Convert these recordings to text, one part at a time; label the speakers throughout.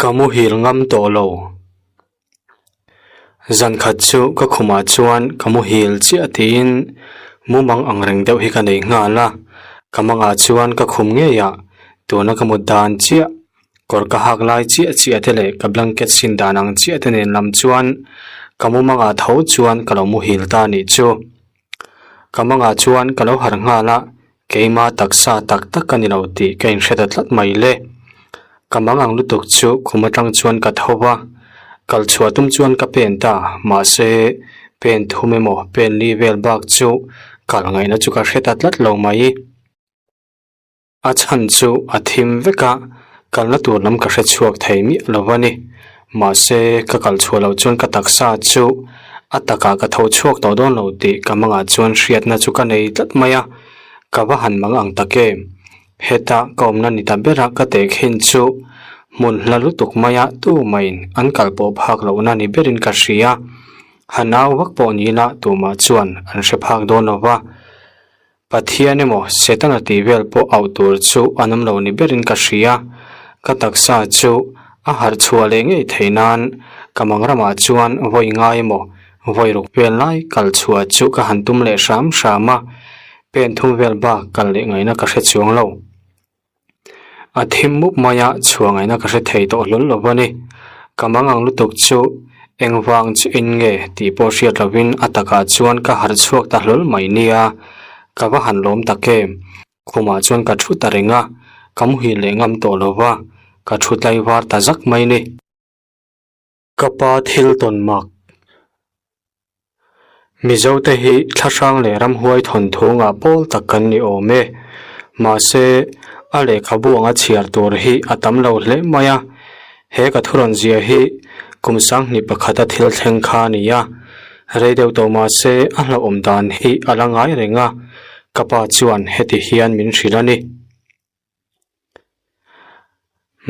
Speaker 1: Ka muhil ngam tawh lo. Zan khat chu ka khumah chuan ka muhil chiah tiin mumang ang reng deuh hi ka nei nghal a. Ka mangah chuan ka khum ngei a, tuna ka mut dan chiah, kawr ka hak lai chiah chiah te leh ka blanket sin dan ang chiah te nen lam chuan ka mumangah tho chuan ka lo muhil ta a nih chu. Ka mangah chuan ka lo harh nghal a, Keima taksa tak tak ka ni lo tih ka inhre ta tlat mai le. Ka mang ang lutuk chu khum atang chuan ka tho va, kal chhuah tum chuan ka pen ta, mahse pen thum emaw pen li vel bak chu kal ngaihna chu ka hre ta tlat lo mai. A chhan chu a thim vek a, kalna tur lam ka hre chhuak thei miah lo va ni. Mahse ka kal chhuah loh chuan ka taksa chu a takah ka tho chhuak tawh dawn lo tih ka mangah chuan hriatna chu ka nei tlat mai a, ka va han mang ang tak em. Heta ka awmna ni ta bera ka tehkhin chu hmun hla lutuk maia tumahin an kal pawh phak lohna ni berin ka hria. Ha nau vak pawh ni ila tumah chuan an hre phak dawn lo va. Pathian emaw Setana tih vel pawh auh tur chu an awm lo ni berin ka hria. Ka taksa chu a harh chhuah leh ngei theih nan ka mang ramah chuan vawi ngai emaw vawi ruk vel lai kal chhuah chu ka han tum leh hram hram a, pen thum vel bak kal leh ngaihna ka hre chuang lo. A thim mup mai a, chhuah ngaihna ka hre thei tawh hlawl lo a ni. Ka mang ang lutuk chu engvang chu in nge tih pawh hriat lovin a takah chuan ka harh chhuak ta hlawl mai nia, ka va han lawm tak em. Khumah chuan ka thu ta reng a, ka muhil leh ngam tawh lo va, ka thu tlaivar ta zak mai ni. Ka pa thil tawn mak. Mizote hi thlahrang leh ramhuai thawnthu ngah pawl tak kan ni awm e. Mahse, a lehkhabu anga chhiar tur hi a tam lo hle mai a. He ka thurawn zia hi kum sanghnih pakhata thil thleng kha a ni a. Rei deuh tawh mahse a hlauhawm dan hi a la ngai reng a, ka pa chuan heti hian min hrilh a ni.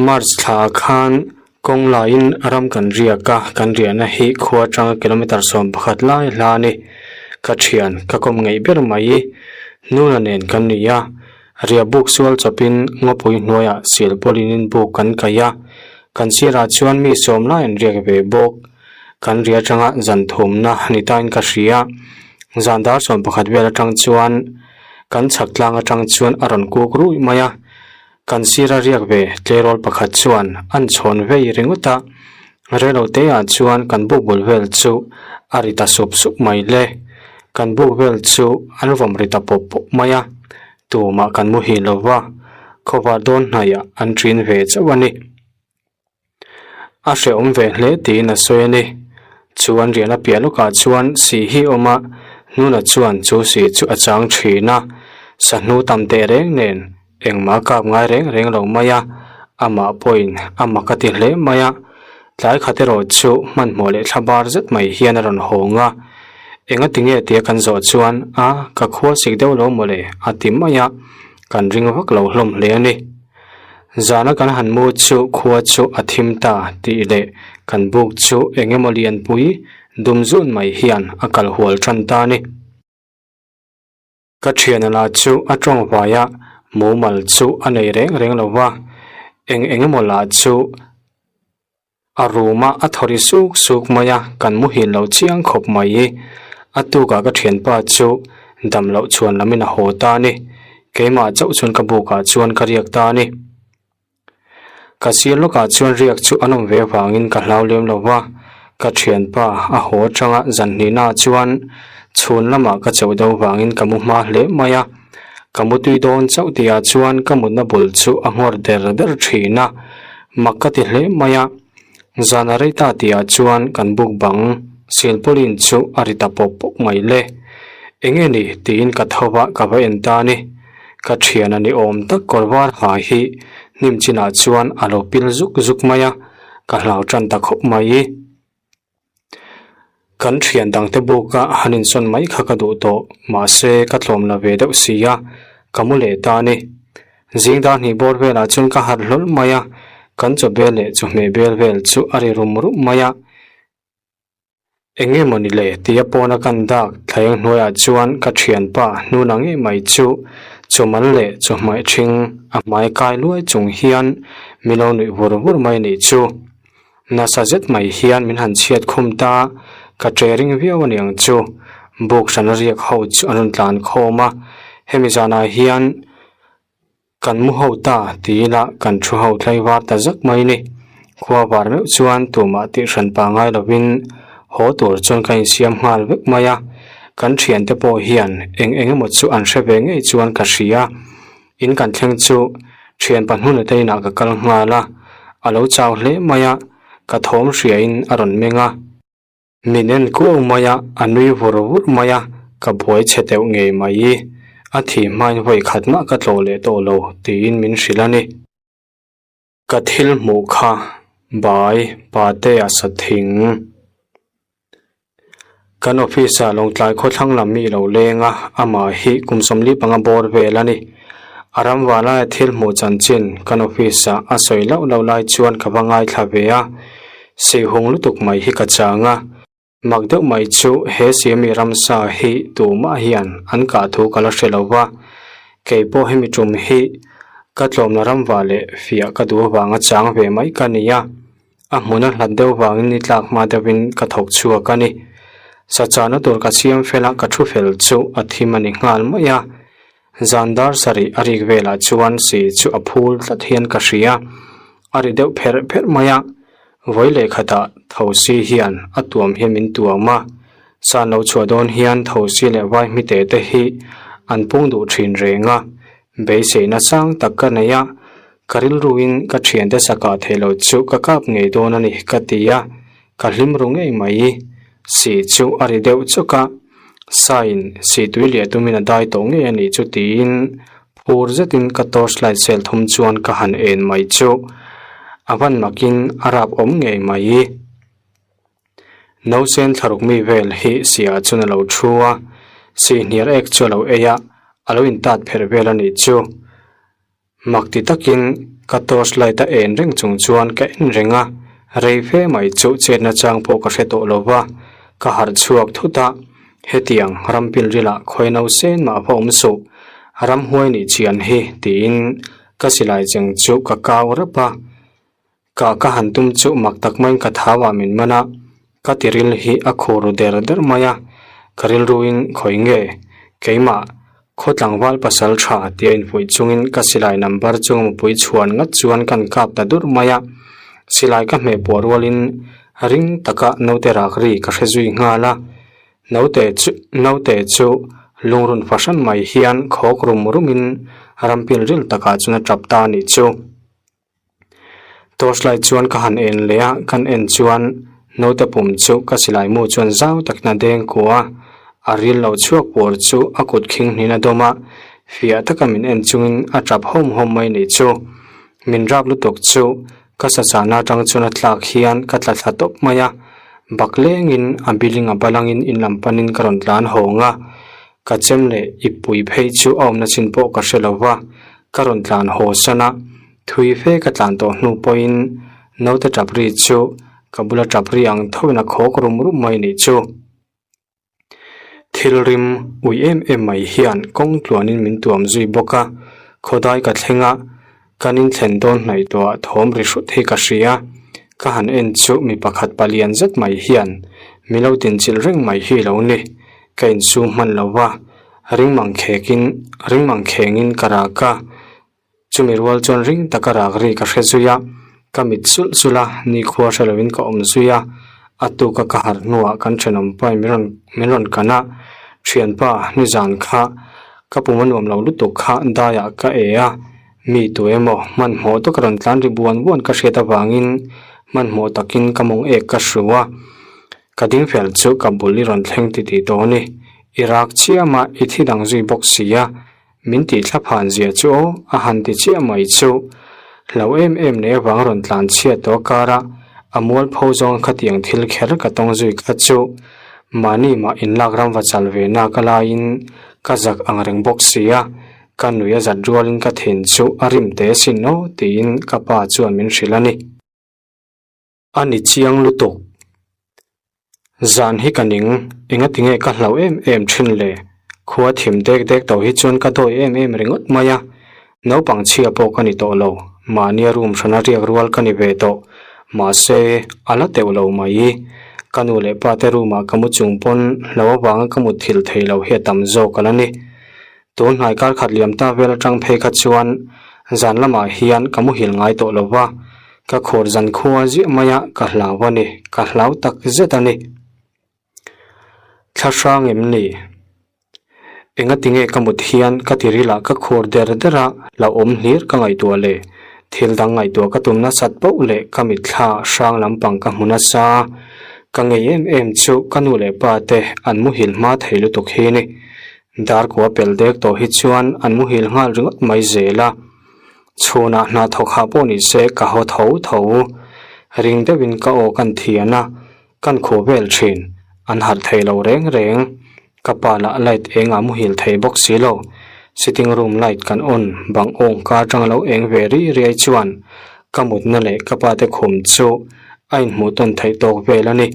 Speaker 1: March thla ah khan kawng laiin ram kan riak a, kan riahna hi khua atanga kilometer 11 lai hla a ni. Ka thian ka kawm ngeih ber mai Nuna nen kan ni a, riah buk sual chawpin ngawpui hnuaiah sil pawlinin buk kan kaih a, kan sirah chuan mi sawm lai an riak ve bawk. Kan riah atanga zan thumna ni tain ka hria, zan dar 11 vel atang chuan Kan chhak tlang atang chuan a rawn kuk ruih mai a, kan sira riak ve tleirawl pakhat chuan an chhawn vei ringawt a, reilo te ah chuan kan buk bul vel chu a ri ta sup sup mai le, kan buk vel chu an vawm ri ta pawp pawp mai a, tumah kan muhil lo va, khawvar dawn hnaihah an ṭin ve chauh a ni. A hrehawm ve hle tiin a sawi a ni. Chuan riahna piah lawkah chuan sih hi a awm a, Hnuna chuan chu sih chu a chang thin a, sahnu tam teh reng nen engmah a kap ngai reng reng lo mai a, amah pawhin a mak a ti hle mai a. Tlai khat erawh chu hmanhmawh leh thla bar zet mai hian a rawn hawng a, Engati nge tia kan zawh chuan a ka khua sik deuh lo mawle a ti mai a, kan ring vak lo hlawm hle a ni. Zana kan han mu chu khua chu a thim ta tih leh kan buk chu eng emaw lianpui dum zun mai hian a kal hual tan ta a ni. Ka thiana lah chu a tawng vai a, mumal chu a nei reng reng lo va, eng eng emaw lah chu a room a a thaw ri suk suk mai a, kan muhil lo chiang khawp mai. A tukah ka thianpa chu dam loh chhuan lamin a haw ta a ni. Keimah chauh chuan ka bukah chuan ka riak ta a ni. Ka sir lawkah chuan riak chu an awm ve avangin ka hlau lem lo va, ka thianpa a haw atanga zan hnihnaah chuan chhun lamah ka chauh deuh vangin ka mu hma hle mai a. Ka mu tui dawn chauh tihah chuan ka mutna bul chu a nghawr der der thin a, mak ka ti hle mai a. Zan a rei ta tihah chuan kan buk bang silpaulin chu a ri ta pawp pawp mai le. Eng nge ni tiin ka tho va ka va en ta a ni. Ka thian a ni awm tak kawr var ha hi hnim chinah chuan a lo pil zuk zuk mai a, ka hlau tan ta khawp mai. Kan thian dangte buka han insawn mai kha ka duh tawh, mahse ka tlawm la ve deuh si a, ka mu leh ta a ni. Zing dar hnih bawr velah chuan ka harh hlawl mai a, kan chaw bel leh chawhmeh bel vel chu a ri rum rum mai a. Eng nge maw ni le tia pawna kan dak thlaeng hnuaiah chuan ka thianpa hnuna ngei mai chu. Chawmal leh chawhmeh ṭhing a hmai kai luai chung hian mi lo nuih vur vur mai nih chu. Nasa zet mai hian min han chhiat khum ta, ka ṭe ring viau a niang chu. Buk hrana riak ho chu an rawn tlan khawm a, hemi zanah hian kan mu ho ta ti ila kan thu ho tlaivar ta zak mai ni. Khua var meuh chuan tumah tih hran pa ngai lovin haw tur chuan ka insiam nghal vek mai a, kan thiante pawh hian eng eng emaw chu an hre ve ngei chuan ka hria. In kan thleng chu thian pahnuna te inah ka kal nghal a, a lo chau hle mai a, ka thawm hriain a rawn meng a. Min en kuau mai a, a nui vur vur mai a, ka buai chhe deuh ngei mai i, a thih hmain vawi khat mah ka tlawh leh tawh lo tiin min hrilh a ni. Ka thil hmuh kha bai pate a sa thing. Kan office ah Lawngtlai khawthlang lam mi lo leng a, amah hi kum 45 bawr vel a ni. A ram valaia thil hmuh chanchin kan office ah a sawi lauh lauh lai chuan ka va ngaithla ve a, sihhung lutuk mai hi ka chang a. Mak deuh mai chu he Siami ramsa hi tumah hian an kah thu ka la hre lo va, kei pawh hemi tum hi ka tlawmna ramva leh fiah ka duh avanga chang ve mai ka ni a, a hmun a hlat deuh vangin ni tlak hma deuhin ka thawk chhuak a ni. Sachahna tur ka siam fel a, ka thu fel chu a thim a ni nghal mai a. Zan dar sarih a rik velah chuan si chu a phul tlat hian ka hria. A ri deuh pherh pherh mai a, vawi leh khatah thosi hian a tuam hian min tuam a. San lo chhuah dawn hian thosi leh vai hmite te hi an pung duh thin reng a, beiseina sang tak ka nei a, ka rilruin ka thiante sakah theih loh chu ka kap ngei dawn a ni ka ti a, Ka hlim ru ngei mai. Si chu a ri deuh chawk a, Saiin si tui liah tumin a dai tawh ngei a nih chu tiin phur zetin ka torch light sel thum chuan ka han en mai chu. A van makin a rap awm ngei mai. Nausen thlaruk mi vel hi siah chuan a lo thu a, si hniar ek chu a lo ei a, a lo intat pherh vel a nih chu. Mak ti takin ka torch light a en reng chung chuan ka en reng a, rei fe mai chu chetna chang pawh ka hre tawh lo va, ka harh chhuak thut a, hetiang ram pilrilah khawi no sen mah va awm suh, ramhuai nih chian hi tiin ka silai cheng chu ka kau rap a. Ka ka han tum chu mak tak maiin ka thau ah min man a, ka tiril hi a khur ru der der mai a, ka rilruin khawi nge keimah khaw tlangval pasal tha tia infuih chungin ka silai number chu mupui chhuan ngat chuan kan kap ta dur mai a, silai ka hmeh puah rualin ring taka naute rak ri ka hre zui nghal a, naute chu naute chu lungrun fahran mai hian khawk rum rumin rampil ril takah chuan a tap ta a nih chu. Torchlight chuan ka han en leh a, kan en chuan naute pum chu ka silai mu chuan zau takin a deng kuah a, a ril lo chhuak pur chu a kut khing hnin a dawm a, fiah taka min en chungin a tap hawm hawm mai nih chu. Min rap lutuk chu ka sachahna atang chuan a tlak hian ka tla thla tawp mai a, bak lengin a building a balangin in lam panin ka rawn tlan hawng a, ka chem leh ip pui phei chu a awmna chin pawh ka hre lo va, Ka rawn tlan haw san a, thui fe ka tlan tawh hnu pawhin naute tap ri chu ka bula tap ri ang thoin a khawk rum rum mai nih chu. Thil rim ui em em mai hian kawng tluanin min tuam zui bawk a, khawdai ka thleng a, kan inthlen dawn hnaih tawhah thawm ri hrut hi ka hria. Ka han en chu mi pakhat palian zet mai hian mi lo dinchilh reng mai hi lo ni. Ka insum hman lo va, ring mang khekin ring mang khengin ka rak a, chumi rual chuan ring taka rak ri ka hre zui a, ka mit sulh sulh a, nikhua hre lovin ka awm zui a, a tuka ka harh hnuah kan thenawm pain min rawn min rawn kan a, thianpa nizan kha ka pum a nuam lo lutuk kha daiah ka e a, mi tu emaw hmanhmawh taka rawn tlan ri buan buan ka hriat avangin hmanhmawh takin ka mawng ek ka hru a. Ka ding fel chu ka bul i rawn thleng ti tih tawh a ni. I rak chiam a, i thi dang zui bawk si a. Min tih thla phan zia chu aw, a han ti chiah mai chu. Hlau em em nei avang rawn tlan chhiat tawh a kar a, a mual pho zawng khatiang thil kher ka tawng zui kha chu. Mahni mah inlak ram va chal ve nak a laiin ka zak ang reng bawk si a, ka nui a zat rualin ka thin chu a rim teh sin aw tiin ka pa chuan min hrilh a ni. A ni chiang lutuk. Zan hi ka ning, enga tinge ka hlauh em em thin le? Khua thim dek dek tawh hi chuan ka dawi em em ringawt mai a, naupang chhia pawh ka ni tawh lo, mahnia room hrana riak rual ka ni ve tawh, mahse a la teuh lo mai. Ka nu leh pa te room ah ka mu chung pawn hlo avanga ka mutthilh theih loh hi a tam zawk a la ni. Tun hnai kar khat liam ta vel atang phei kha chuan zan lamah hian ka muhil ngai tawh lo va, ka khur zan khua ziah mai a, ka hlau a ni, ka hlau tak zet a ni. Thla hrang em ni? Enga tinge ka mut hian ka ti ril ah ka khur der der a, hlauhawm hlir ka ngaihtuah leh thil dang ngaihtuah ka tum nasat poh leh ka mitthla hrang lampang ka hmu nasa. Ka ngei em em chu ka nu leh pa te an muhil hma thei lutuk hi ni. Dar kua pel dek tawh hi chuan an muhil nghal ringawt mai zel a. Chhunah hna thawk hah pawh ni se ka haw tho tho. Ring deuhin ka aw kan thian a, kan khuh vel thin. An harh thei lo reng reng. Ka pa lah light eng a muhil thei bawk si lo. Sitting room light kan on bang awng ka atang lo eng ve ri riai chuan ka mutna leh ka pa te khum chu a inhmuh tawn theih tawk vel a ni.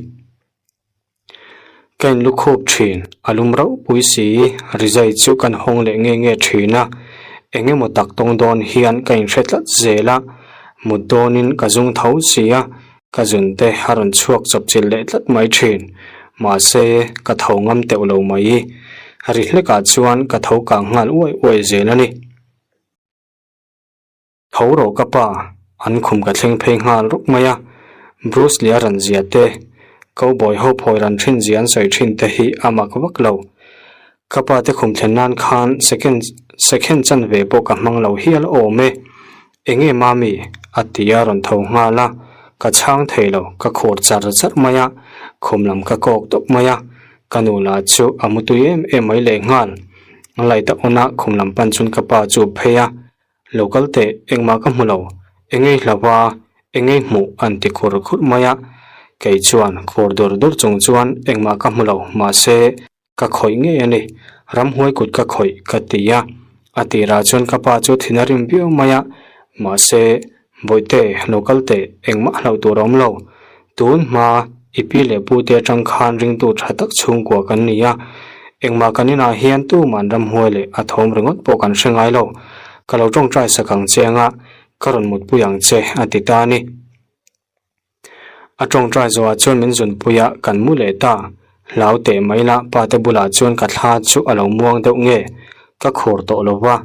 Speaker 1: Ka in lukhup thin, a lum rauh pui si, rizai chu kan hawng leh nge nge thin a, eng emaw tak tawng dawn hian ka inhre tlat zel a, mut dawnin ka zung tho si a, ka zun te a rawn chhuak chawp chilh leh tlat mai thin, mahse ka tho ngam teuh lo mai, ri hlekah chuan ka tho kang nghal uai uai zel a ni. Tho rawh ka pa, an khum ka thleng phei nghal ruk mai a, Bruce Lee a ran zia te, Cowboy ho phawi ran thin zia an sawi thin te hi a mak vak lo. Ka pa te khum thlen nan khan second second chanve pawh ka hmang lo hial awm e. Enge mami? a ti a rawn tho nghal a, ka chhang thei lo, ka khur char char mai a, khum lam ka kawk tawp mai a, ka nu lah chu a mutui em em mai lehnghal. Light a on a, khum lam pan chuan ka pa chu phei a, Lo kal teh, engmah ka hmu lo, engei hlau a, engei hmuh an ti khur khur mai a. Kei chuan khur dur dur chung chuan engmah ka hmu lo, mahse ka khawih ngei a ni, ramhuai kut ka khawih ka ti a. A tirah chuan ka pa chu thin a rim viau mai a, mahse Bawihte, lo kal teh, engmah hlauh tur a awm lo. Tun hma i pi leh pu te atang khan ringtu tha tak chhungkua kan ni a, engmah kan inah hian tuman ramhuai leh a thawm ringawt pawh kan hre ngai lo. Ka lo tawngtai sak ang che anga ka rawn mutpui ang che a ti ta a ni. A tawngtai zawhah chuan min zunpui a, kan mu leh ta. Hlau teh mai la, pa te bulah chuan ka thla chu a lo muang deuh nge, ka khur tawh lo va,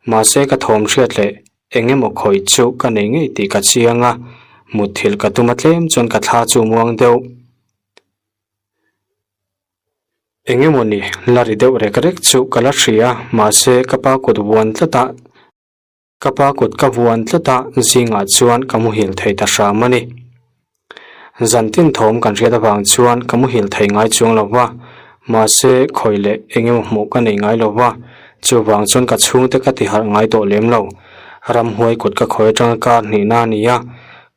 Speaker 1: mahse ka thawm hriat leh Eng emaw khawih chu ka nei ngei tih ka chiang a, mutthilh ka tum a tlem chuan ka thla chu muang deuh. Eng emaw ni, la ri deuh rek rek chu ka la hria, mahse ka pa kut vuan tlat a, ka pa kut ka vuan tlat a, zingah chuan ka muhil thei ta hram a ni. Zan tin thawm kan hriat avang chuan ka muhil thei ngai chuang lo va, mahse khawi leh eng emaw hmuh ka nei ngai lo va, chuvang chuan ka chhungte ka ti harh ngai tawh lem lo. Ramhuai kut ka khawi atanga kar hnihna a ni a,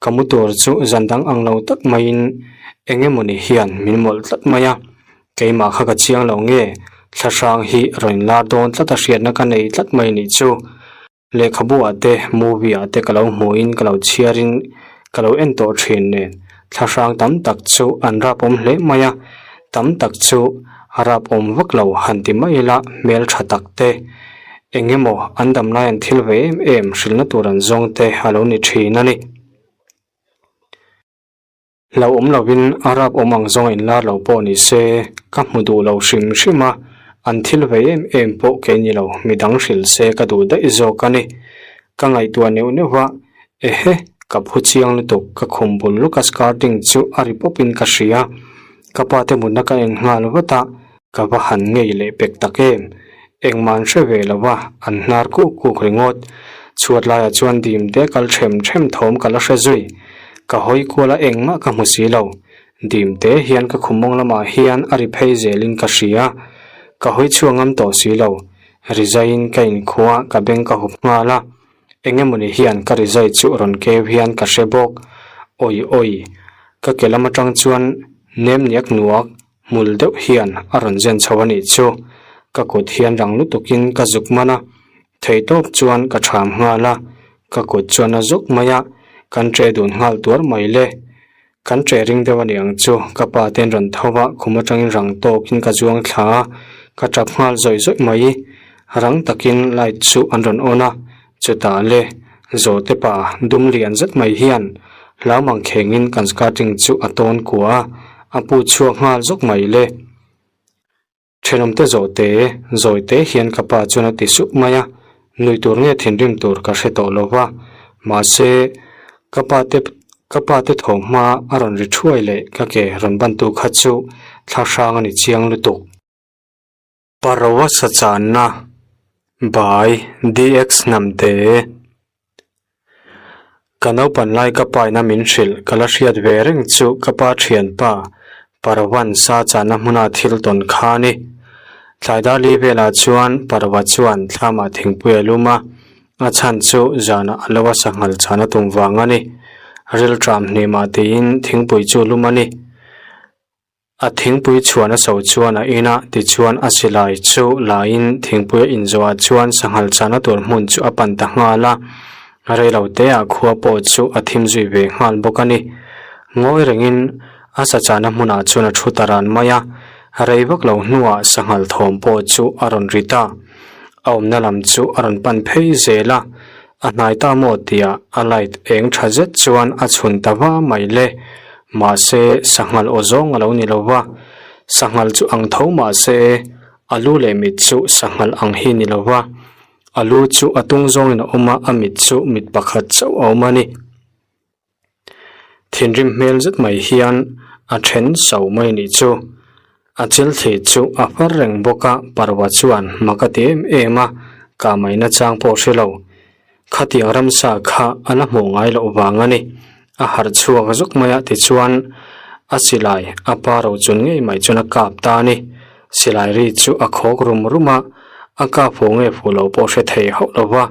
Speaker 1: ka mu tur chu zan dang ang lo tak maiin eng emaw ni hian min mawlh tlat mai a, keimah kha ka chiang lo nge, thlahrang hi rawn inlar dawn tlat a hriatna ka nei tlat mai nih chu. Lehkhabu ah te, movie ah te ka lo hmuhin ka lo chhiarin ka lo en tawh thin nen thlahrang tam tak chu an rap awm hle mai a, tam tak chu a rap awm vak lo han ti mai ila hmel tha tak te eng emaw an damlai an thil ve em em hrilhna tur an zawng te a lo ni thin a ni. Lo awm lovin a rap awm ang zawng inlar lo pawh ni se, ka hmu duh lo hrim hrim a, an thil vei em em pawh kei ni lo, midang hrilh se ka duh daih zawk a ni. Ka ngaihtuah neuh neuh a, ehe, ka phu chiang lutuk, ka khum bul Lucas Carding chu a ri pawpin ka hria, ka pa te mutna ka en nghal vat a, ka va han ngei leh pek tak em, engmah an hre ve lo va, an hnar kuk kuk ringawt. Chhuat laiah chuan dim te kal them them thawm ka la hre zui. Ka hawi kual a engmah ka hmu si lo. Dim te hian ka khum mawng lamah hian a ri phei zelin ka hria. Ka hawi chhuak ngam tawh si lo. Rizaiin ka inkhua ka beng ka hup nghal a. Eng emawni hian ka rizai chu rawn keu hian ka hre bawk. Awi awi. Ka ke lam atang chuan nem niak nuak hmul deuh hian a rawn zen chho a nih chu. Ka kut hian rang lutukin ka zuk man a, theitawp chuan ka ṭham nghal a, ka kut chuan a zuk mai a, kan ṭe dun nghal tuar mai le. Kan ṭe ring deuh a ni ang chu, ka pa ten rawn tho a, khum aṭangin rang tawkin ka zuang thla a, Ka tap nghal zawih zawih mai. Rang takin light chu an rawn on a, chutah le zawhte pa dum lian zet mai hian hlau mang khengin kan skirting chu a tawn kua a, a pu chhuak nghal zawk mai le. Thenawmte zawhte zawite hian ka pa chuan a ti sup mai a, nui tur nge thinrim tur ka hre tawh lo va, mahse ka pa te ka pa te thawmhma a rawn ri thuai leh ka ke rawn bantu kha chu thla hrang a ni chiang lutuk. Paroa sachanna by DX Hnamte. Ka naupan lai ka paina min hrilh ka la hriat ve reng chu ka pa thianpa Parwan sa chahna hmuna thil tawn kha a ni. Tlaidali velah chuan Parwa chuan thlamah thingpui a lum a, a chhan chu zanah a lo a sanghal chahna tum vang a ni. Rilṭam hnimah tiin thingpui chu a lum a ni. A thingpui chhuan a so chuan a in a, tichuan a silai chu laiin thingpui a inzawhah chuan sanghal chahna tur hmun chu a pan ta nghal a, reilo teah khua pawh chu a thim zui ve nghal bawk a ni. Ngawi rengin a sa chahna hmunah chuan a thu ta ran mai a, rei vak lo hnuah sanghal thawm pawh chu a rawn ri ta. A awmna lam chu a rawn pan phei zel a, A hnai ta maw tia a light eng tha zet chuan a chhun ta va mai le. Mahse, sanghal aw zawng a lo ni lo va. Sanghal chu ang tho mahse, a lu leh mit chu sanghal ang hi ni lo va. A lu chu a tung zawngin a awm a, a mit chu mit pakhat chauh a awm a ni. Thinrim hmel zet mai hian a then so mai nih chu. A chil thli chu a far reng bawk a, parva chuan mak a ti em em a, kah mai nachang pawh hre lo. Khatiang ramsa kha a la hmuh ngai loh vang a ni. A harh chhuak zawk mai a tichuan a silai a pa ro chun ngei mai chuan a kap ta a ni. Silai ri chu a khawk rum rum a, a kap fu nge fu lo pawh hre thei hauh lo va.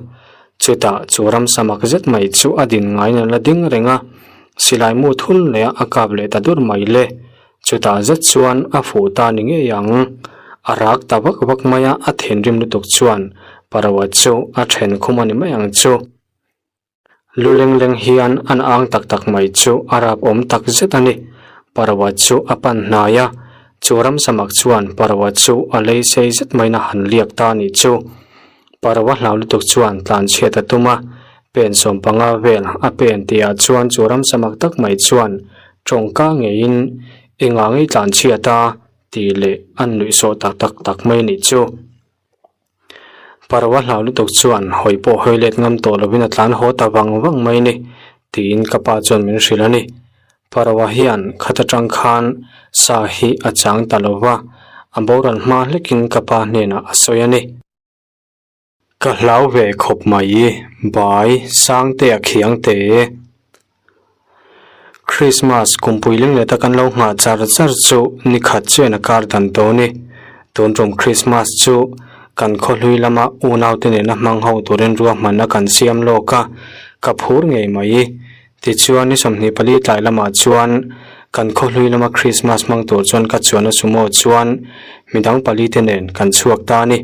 Speaker 1: Chutah chu ramsa mak zet mai chu a din ngaiin a la ding reng a, silai mu thul leh a kap leh ta dur mai le. Chutah zet chuan a fuh ta ni ngei ang. A rak ta vak vak mai a, a thinrim lutuk chuan Paroa chu a then khum a ni mai ang chu. Lu leng leng hian an ang tak tak mai chu a rap awm tak zet a ni. Paroa chu a pan hnai a, chu ramsa mak chuan Paroa chu a lei sei zet maiin a han liak ta a nih chu. Parva hlau lutuk chuan tlanchhiat a tum a, pen 15 vel a pen tihah chuan chu ramsa mak tak mai chuan tawngka ngeiin i ngangei tlanchhiat a tih leh an nuihsawh tak tak tak mai a nih chu. Parva hlau lutuk chuan hawi pawh hawi let ngam tawh lovin a tlan haw ta vang vang mai a ni tiin ka pa chuan min hrilh a ni. Parva hian khat atang khan sa hi a chang ta lo va, a boral hma hlekin ka pa hnenah a sawi a ni. Ka hlau ve khawp mai, bai Sangtea khiang te. Christmas kumpui ling leta kan lo nghah char char chu ni khat chian a kar dan tawh ni. Tun tum Christmas chu kan khawhlui lama unaute nena hmang ho turin ruahmanna kan siam lawk a, ka phur ngei mai. Tichuan ni 24 tlai lamah chuan kan khawhlui lama Christmas hmang tur chuan ka chuanna sumo chuan midang pali te nen kan chhuak ta a ni.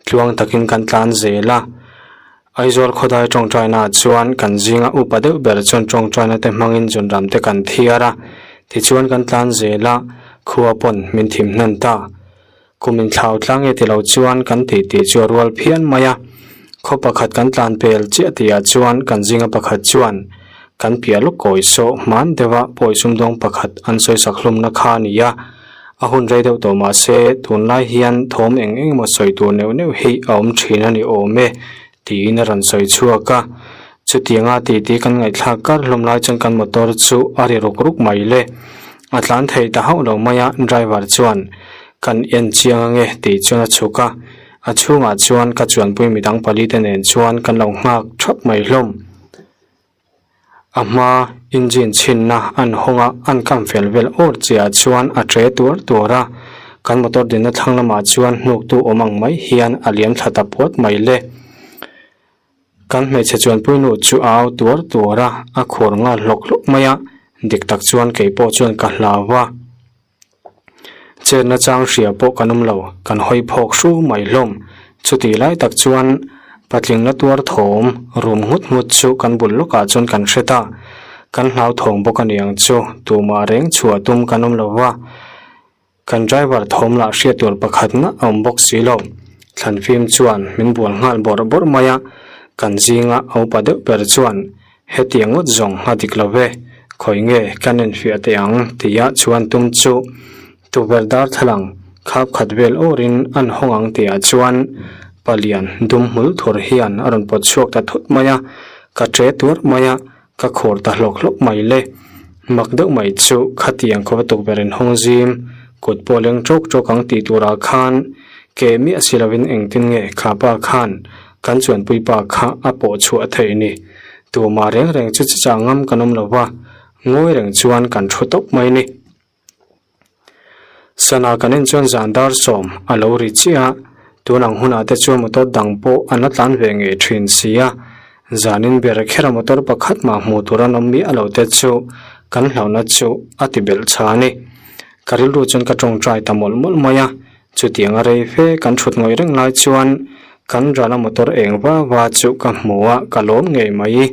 Speaker 1: Tluang takin kan tlan zel a, Aizawl khawdai tawngtainaah chuan kan zinga upa deuh ber chuan tawngtaina te hmangin zunram te kan thiar a, tichuan kan tlan zel a, khua pawn min thim hnan ta. Kum inthlau tlang nge ti lo chuan kan tih tih chu a rual phian mai a, khaw pakhat kan tlan pel chiah tihah chuan kan zinga pakhat chuan kan piah lawk kawi sawh hman deuha pawi sumdawng pakhat an sawisak hlumna kha a ni a. A hun rei deuh tawh mahse tunlai hian thawm eng eng emaw sawi tur neuh neuh hi a awm thin a ni awm e tiin a rawn sawi chhuak a. Chutianga titi kan ngaihthlak kar hlawm lai chuan kan motor chu a ri ruk ruk mai le. A tlan thei ta hauh lo mai a, driver chuan kan en chiang ange tih chuan a chhuk a. A chhungah chuan ka chuanpui midang pali te nen chuan kan lo nghak thap mai hlawm. A hma engine chhinna an hawng a, an kam fel vel awr chiah chuan a tre tuar tuar a, kan motor dinna thlang lamah chuan hnuktu awm ang mai hian a liam thla ta puat mai le. Kan hmeichhe chuanpui nu chu a au tuar tuar a, a khur nghal hlawk hlawk mai a, dik tak chuan kei pawh chuan ka hlau a. Chetna chang hria pawh kan awm lo, kan hawi phawk hru mai hlawm. Chutih lai tak chuan patling la tuar thawm rum nghut nghut chu kan bul lawkah chuan kan hre ta. Kan hlauthawng bawk a ni ang chu, tumah reng chhuah tum kan awm lo va. Kan driver thawm lah hriat tur pakhat ngah a awm bawk si lo. Thlan fim chuan min bual nghal bawrh bawrh mai a, kan zinga a upa deuh ber chuan hetiang ngawt zawng a dik lo ve, khawi nge kan enfiah teh ang tia chuan tum chu tukverh darthlalang khap khat vel awrin an hawng ang tihah chuan palian dum hmul thur hian a rawn pawt chhuak ta thut mai a, ka ṭe tuar mai a. Ka khur ta hlawk hlawk mai le. Mak deuh mai chu khatiang khawpa tukverh in hawng zim, kut pawh leng ṭawk ṭawk ang tih turah khan ke miah si lovin engtin nge kha pa khan kan chuanpui pa kha a pawh chhuah theih ni. Tumah reng reng chu chichang ngam kan awm lo va, ngawi reng chuan kan thu tawp mai ni. Sana kan en chuan zan dar sawm a lo ri chiah a, tun ang hunah te chuan motor dang pawh an la tlan ve ngei thin si a, zanin ber khera motor pakhat mah hmuh tur an awm miah lo te chu kan hlauhna chu a ti belh tha a ni. Ka rilru chuan ka tawngtai ta mawlh mawlh mai a, chutiang a rei fe kan thut ngawih reng lai chuan kan rala motor eng va va chu ka hmu a, ka lawm ngei mai.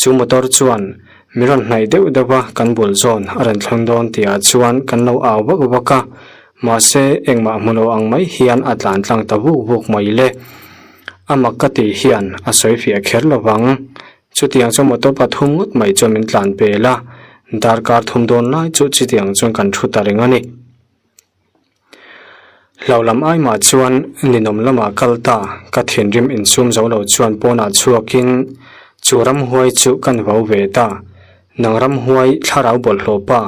Speaker 1: Chu motor chuan Mi rawn hnaih deuh deuh a, kan bul zawn a rawn thleng dawn tihah chuan kan lo au vak vak a, mahse engmah hmu lo ang mai hian a tlan tlang ta vuk vuk mai le. A mak ka tih hian a sawi fiah kher lo vang. Chutiang chuan motor pathum ngawt mai chuan min tlan pel a, darkar thum dawn lai chu chutiang chuan kan thu ta reng a ni. Hlau lam ai mah chuan ninawm lamah kal ta, ka thinrim insum zo lo chuan pawnah chhuakin chu ramhuai chu kan vau ve ta. Nang ramhuai thlarau bawlhhlawh pa,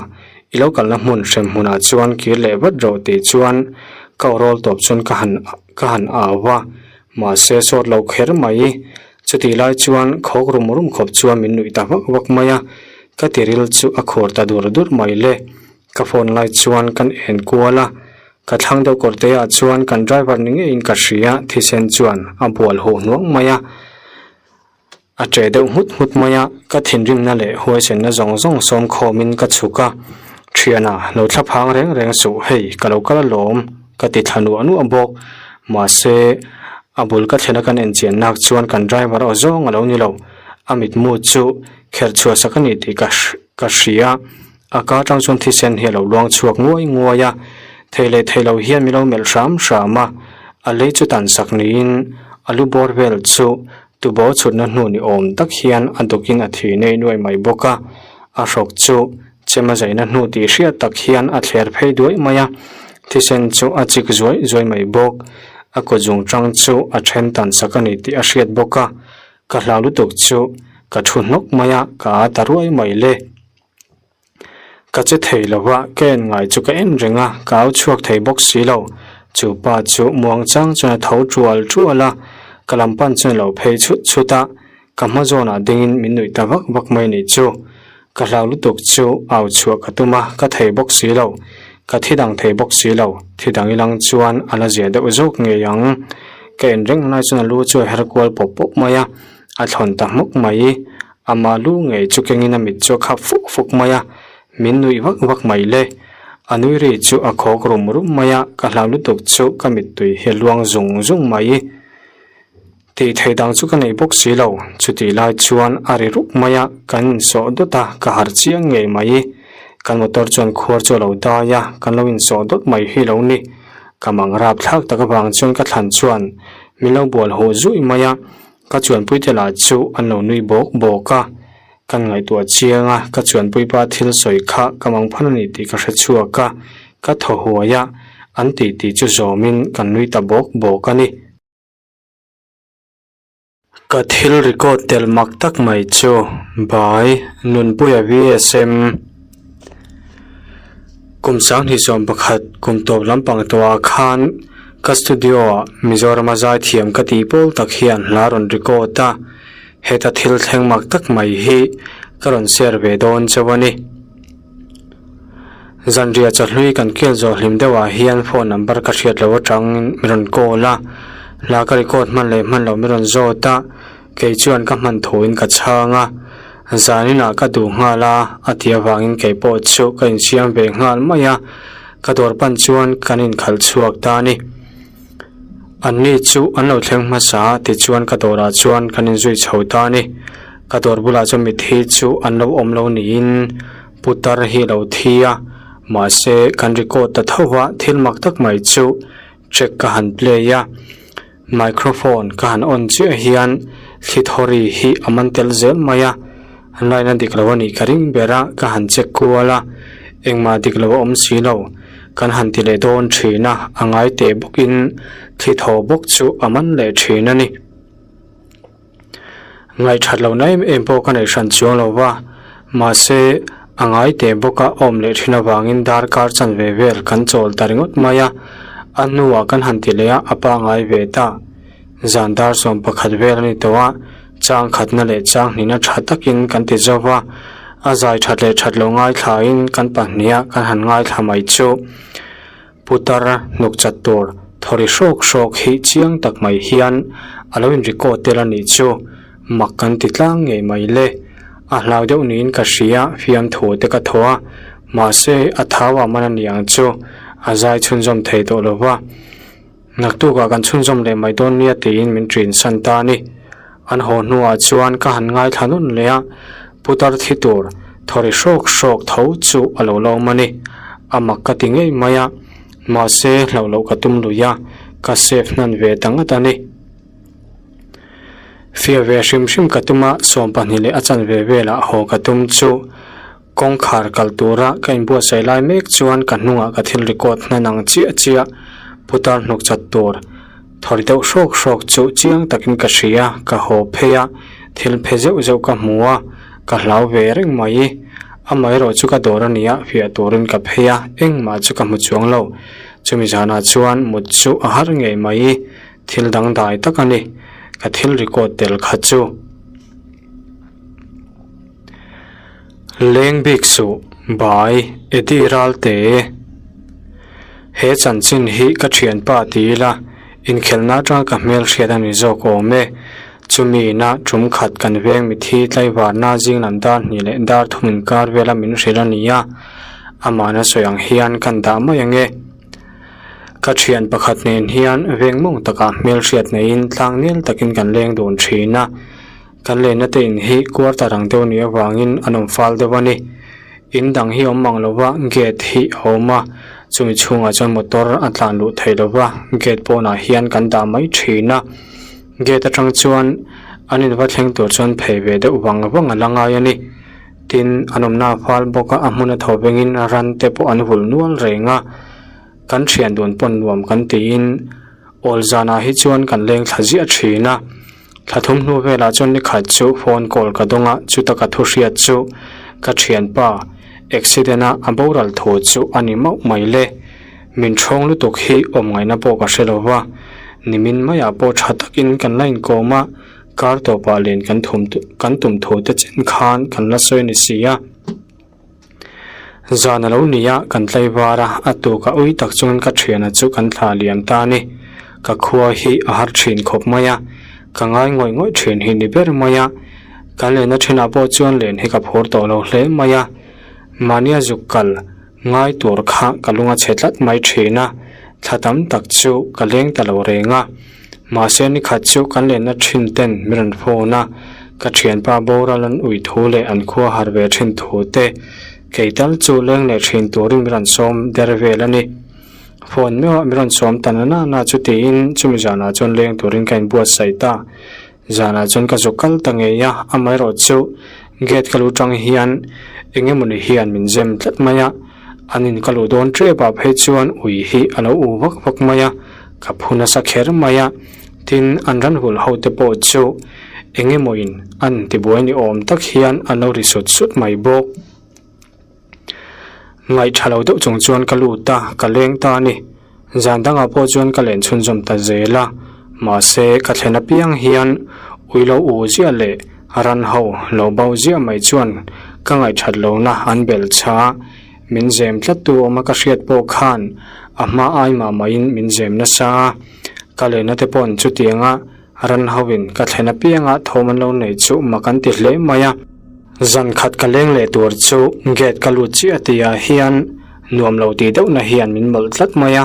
Speaker 1: i lo kalna hmun hrem hmunah chuan kir leh vat rawh tih chuan ka aw rawl tawp chuan ka han ka han au a, mahse sawt lo kher mai. Chutih lai chuan khawk rum rum khawp chuan min nuih ta vak vak mai a, ka tiril chu a khur ta dur dur mai le. Ka phone lai chuan kan en kual a, ka thlang deuh kawr te ah chuan kan driver ni ngeiin ka hria thisen chuan a bual huh hnuang mai a, a che deuh nghut nghut mai a, ka thinrimna leh huaisenna zawng zawng sawm khawmin ka chhuk a, thiana lo thla phang reng reng suh hei ka lo kal alawm ka ti thla nuah nuah bawk, mahse a bul ka thlen a kan en chian nak chuan kan driver aw zawng a lo ni lo, a mitmu chu kherh chhuah sak a ni tih ka ka hria. A ka atang chuan thisen hi a lo luang chhuak nguai nguai a, thei leh thei lo hian min lo melh hram hram a, a lei chu tan sak niin a lu bawr vel chu tubo chhutna hnu ni awm tak hian a dukin a thi nei nuai mai bawk a, a hrawk chu chem a zaina hnu tih hriat tak hian a thler phei duai mai a, thisen chu a chik zuai zuai mai bawk, a kut zung tang chu a then tan sak a ni tih a hriat bawk a, ka hlau lutuk chu ka thu hnawk mai a, ka a ta ruai mai le. Ka che thei lo va, ka en ngai chu ka en reng a, ka au chhuak thei bawk si lo. Chu pa chu muang chang chuan a tho tual tual a, ka lam pan chuan a lo phei chhut chhut a, ka hma zawnah dingin min nuih ta vak vak mai nih chu. Ka hlau lutuk chu au chhuah ka tum a, ka thei bawk si lo. Ka thi dang thei bawk si lo, thi dang ilang chuan a la zia deuh zawk ngei ang. Ka en reng lai chuan a lu chu a her kual pawp pawp mai a, a thlawn ta hmawk mai. Amah lu ngei chu kengin a mit chu a khap fuk fuk mai a, min nuih vak vak mai le. A nui ri chu a khawk rum rum mai a, ka hlau lutuk chu ka mittui hi a luang zung zung mai. Tih theih dang chu ka nei bawk si lo, chutih lai chuan a ri rup mai a, kan insawh dawt a, ka harh chiang ngei mai. Kan motor chuan khuar chu a lo dai a, kan lo insawh dawt mai hi lo ni. Ka mang rap thlak tak avang chuan ka thlan chuan min lo bual huh zuih mai a, Ka chuanpui te lah chu an lo nui bawk bawk a, kan ngaihtuah chiang a, ka chuanpui pa thil sawi kha ka mang phan a ni tih ka hre chhuak a, ka thaw huai a, an tih tih chu zawmin kan nui ta bawk bawk a ni. Ka thil record tel mak tak mai chu Bai Nunpuia VSM Kum sanghnih sawm pakhat kum tawp lampang tawhah khan ka studio ah Mizorama zaithiam ka tih pawl tak hian hla rawn record a, heta thil thleng mak tak mai hi ka rawn share ve dawn chauh a ni. Zanriah chawhlui kan kel zawh hlim deuhah hian phone number ka hriat loh atangin mi rawn call a, hla ka record hman leh hman loh mi rawn zawt a, Kei chuan ka hman thuin ka chhang a, zaninah ka duh nghal a, a ti avangin kei pawh chu ka insiam ve nghal mai a, ka dawr pan chuan kan inkhalh chhuak ta a ni. Anni chu an lo thleng hmasa a, tichuan ka dawrah chuan kan inzui chho ta a ni. Ka dawr bulah chuan mitthi chu an lo awm lo niin putar hi a lo thi a. Mahse, kan record ta tho va, thil mak tak mai chu track ka han play a, microphone ka han on chiah hian thli thawri hi a man tel zel mai a, line a dik lo a nih ka ring ber a, ka han check kual a, engmah dik lo a awm si lo, kan han ti leh dawn thin a, a ngai teh bawkin thli thaw bawk chu a man leh thin a ni. Ngaihthat lohna em em pawh ka neih hran chuang lo va, mahse a ngai teh bawk a awm leh thin avangin darkar chanve vel kan chawl ta ringawt mai a, a hnuah kan han ti leh a, a pangai ve ta. Zan dar 11 vel a ni tawh a, chang khatna leh chang hnihna tha takin kan ti zo va, a zai that leh that loh ngaithlain kan pahniha kan han ngaithla mai chu. Putar hnuk chat tur thawri hrawk hrawk hi chiang tak mai hian a lo in record tel a nih chu mak kan ti tlang ngei mai le. A hlau deuh niin ka hria fiamthu te ka thaw a, mahse a thau a man a ni ang chu a zai chhunzawm thei tawh lo va. Naktukah kan chhunzawm leh mai dawn nia tiin min ṭin san ta a ni. An haw hnuah chuan ka han ngaithla nawn leh a, putar thi tur thawri hrawk hrawk tho chu a lo lawm a ni. A mak ka ti ngei mai a, mahse hlauh loh ka tum lui a, ka save hnan ve ta ngat a ni. Fiah ve hrim hrim ka tum a, 20 leh a chanve velah haw ka tum chu Kawngkhar kal tura ka inbuatsaih lai mek chuan ka hnungah ka thil record hnan ang chiah chiah putar hnuk chat tur thawri deuh hrawk hrawk chu chiang takin ka hria, ka haw phei a, thil phe zeuh zeuh ka hmu a, ka hlau ve reng mai. Amaherawh chu ka dawr a nia, fiah turin ka phei a, engmah chu ka hmu chuang lo. Chumi zanah chuan mut chu a har ngei mai, thil dangdai tak a ni, ka thil record tel kha chu. Leng bik suh, bai, Eddie Ralte. He chanchin hi ka thianpa ti ila, inkhelhna atanga ka hmel hriat a ni zawk awm e. Chumi ina tum khat kan veng mithi tlaivarna zinglam dar hnih leh dar thum inkar vela min hrilh a ni a, amahna sawi ang hian kan dah mai ang e. Ka thian pakhat nen hian veng mawng takah hmel hriat neiin tlangnel takin kan leng dun thin a. Kan lenna te in hi quarter ang deuh nih avangin an awm fal deuh a ni. In dang hi awm mang lova gate hi a awm a, chumi chhungah chuan motor a tlan luh theih lova gate pawnah hian kan dah mai thin a. Gate atang chuan an in va thleng tur chuan phei ve deuh vang vang a la ngai a ni. Tin, an awmna a fal bawk a, a hmun a thaw vengin ran te pawh an vul nual reng a. Kan thian dun pawn nuam kan tiin awl zanah hi chuan kan leng thla ziah thin a. Thla thum hnu velah chuan ni khat chu phone call ka dawng a, chuta ka thu hriat chu ka thianpa accident a a boral thu chu a ni mauh mai le. Min thawng lutuk hi awm ngaihna pawh ka hre lo va, nimin maiah pawh tha takin kan la inkawm a, kar tawpah len kan thum kan tum thu te chen khan kan la sawi ni si a. Zan a lo ni a, kan tlaivar a, a tuk a ui tak chuan ka thiana chu kan thla liam ta a ni. Ka khua hi a har thin khawp mai a, ka ngai ngawih ngawih thin hi ni ber mai a. Kan lenna thinah pawh chuan len hi ka phur tawh lo hle mai a, mahnia zuk kal ngai tur kha ka lung a chhe tlat mai thin a, thla tam tak chu ka leng ta lo reng a. Mahse nikhat chu kan lenna thin ten min rawn phone a, ka thianpa boral an ui thu leh an khua har ve thin thu te, kei tal chu leng leh thin turin min rawn sawm der vel a ni. Phone meuhah min rawn sawm ta na na na chu tiin chumi zanah chuan leng turin ka inbuatsaih ta. Zanah chuan ka zuk kal ta ngei a, amaherawh chu gate ka lu tang hian eng emawni hian min zem tlat mai a, an in ka luh dawn tep ah phei chuan ui hi a lo u vak vak mai a, ka phu nasa kher mai a, tin an ran hul ho te pawh chu eng emaw in an tibuai ni awm tak hian an lo ri sut sut mai bawk. Ngaih tha lo deuh chung chuan ka lut a, ka leng ta a ni. Zan dangah pawh chuan ka len chhunzawm ta zel a, mahse ka thlen apiang hian ui lo u ziah leh ran ho lo bo ziah mai chuan ka ngaihthat lohna an belh chha a, min zem tlat tu awma ka hriat pawh khan a hma ai mah mahin min zem nasa a, ka lenna te paw'n chutianga Ran hoin ka thlen apianga thawm an lo nei chu mak an ti hle mai a. Zan khat ka leng leh tur chu gate ka lut chiah tihah hian nuam lo tih deuhna hian min mawlh tlat mai a,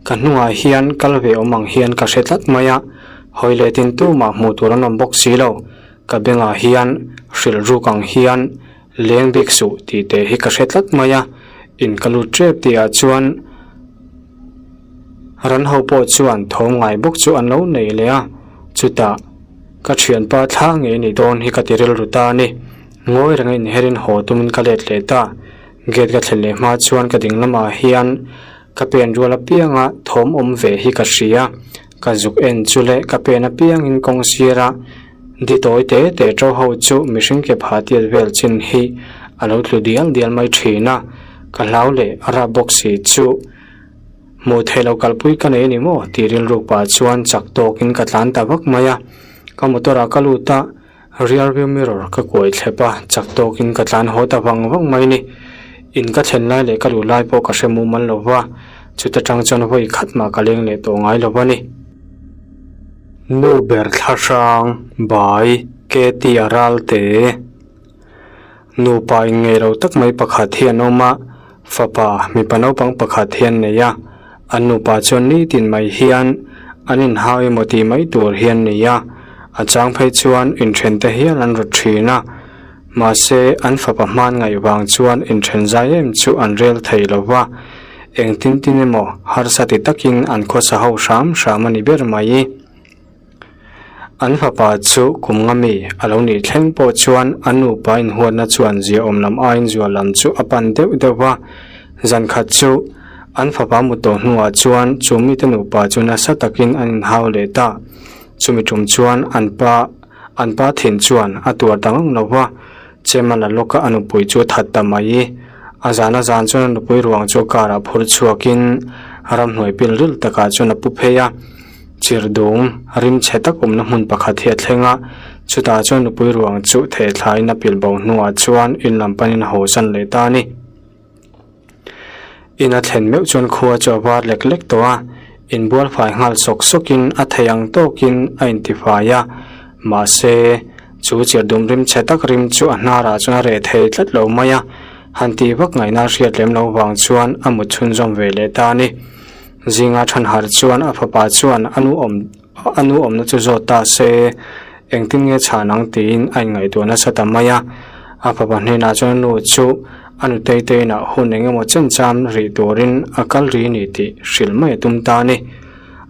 Speaker 1: ka hnungah hian kal ve awm ang hian ka hre tlat mai a, hawi leh tin tumah hmuh tur an awm bawk si lo, ka bengah hian hrilh ruk ang hian leng bik suh tih te hi ka hre tlat mai a. In ka lut tep tih ah chuan ran ho pawh chuan thawm ngai bawk chu an lo nei leh a, chutah ka thianpa thla ngei ni dawn hi ka ti rilru ta a ni. Ngawi reng a inherin haw tumin ka let leh ta. Gate ka thlen leh hma chuan ka ding lamah hian ka pen rual apianga thawm awm ve hi ka hria. Ka zuk en chu leh ka pen apiangin kawng sira di tawi te te to ho chu mihring ke phah tiat vel chin hi a lo tlu dial dial mai thin a. Ka hlau leh a rap bawk si chu hmuh theih loh kalpui ka nei a ni maw tih rilru pah chuan chak tawkin ka tlan ta vak mai a. Ka motor ah ka lut a. Rear view mirror ka kuai thlep a, chak tawkin ka tlan haw ta vang vang mai ni. In ka thlen lai leh ka luh lai pawh ka hre mumal lo va, chuta tang chuan vawi khat mah ka leng leh tawh ngai lo va ni. Nu ber thla hrang, bai, ke ti a ral te. Nupa inngeih lo tak mai pakhat hi an awm a, fapa mipa naupang pakhat hi an nei a, an nupa chuan nitin mai hian an inhau emaw tih mai tur hi an nei a, a chang phei chuan inthen te hial an rawt thin a, mahse an fapa hman ngaih vang chuan inthen zai em chu an rel thei lo va, engtin tin emaw harsa ti takin an khawsa ho hram hram a ni ber mai. An fapa chu kum nga mi a lo nih thleng pawh chuan an nupa inhuatna chuan ziaawm lam aiin zual lam chu a pan deuh deuh va. Zan khat chu an fapa mut tawh hnuah chuan chu mite nupa chu nasa takin an inhau leh ta. Chumi tum chuan an pa an pa thin chuan a tuar ta ngang lo va, chem a la lawk a, a nupui chu a that ta mai. A zan a zan chuan a nupui ruang chu car ah phur chhuakin ramhnuai pil ril takah chuan a pu phei a. Chirdung, rim chhe tak awmna hmun pakhat hi a thleng a, chutah chuan nupui ruang chu thehthlaiin a pilh bo hnuah chuan in lam panin a haw zan leh ta a ni. In a thlen meuh chuan khua chu a var lek lek tawh a, inbual fai nghal sawk sawkin a thei ang tawkin a intifai a, mahse, chu chirdum rim chhe tak rim chu a hnarah chuan a reh thei tlat lo mai a, han tih vak ngaihna a hriat lem loh vang chuan a mut chhunzawm ve leh ta a ni. Zinga Thanhar chuan a fapa chuan a nu awm a nu awmna chu zawt ta se, engtin nge chhan ang tiin a inngaihtuah nasa ta mai a. A fapa hnenah chuan a nu chu a nutei te inah hun eng emaw chen cham rih turin a kal ri ni tih hrilh mai a tum ta a ni.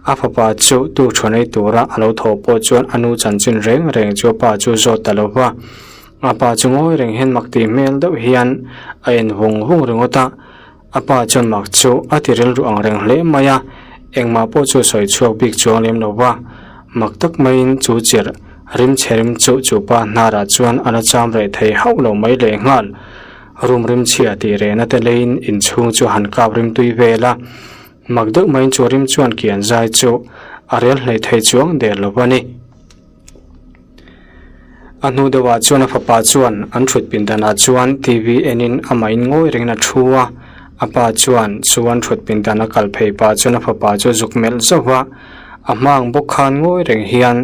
Speaker 1: A fapa chu tu thu nei tura a lo thawh pawh chuan a nu chanchin reng reng chu a pa chu zawt ta lo va. A pa chu ngawi reng hian mak tih hmel deuh hian a en vung vung ringawt a. A pa chuan mak chu a ti rilru ang reng hle mai a, engmah pawh chu sawi chhuak bik chuang lem lo va. Mak tak maiin chu chirh rim chhe rim chu chu pa hnarah chuan a la cham reh thei hauh lo mai lehnghal. Room rim chhia tih rehna te leiin inchhung chu han kap rim tui vel a. Mak deuh maiin chu rim chuan kian zai chu a rel hlei thei chuang der lo va ni. A hnu deuhah chuan a fapa chuan an thut pindanah chuan TV enin amah in ngawi rengin a thu a, a pa chuan chu an thut pindan a kal phei pah chuan a fapa chu a zuk melh zauh va, a hma ang bawk khan ngawi reng hian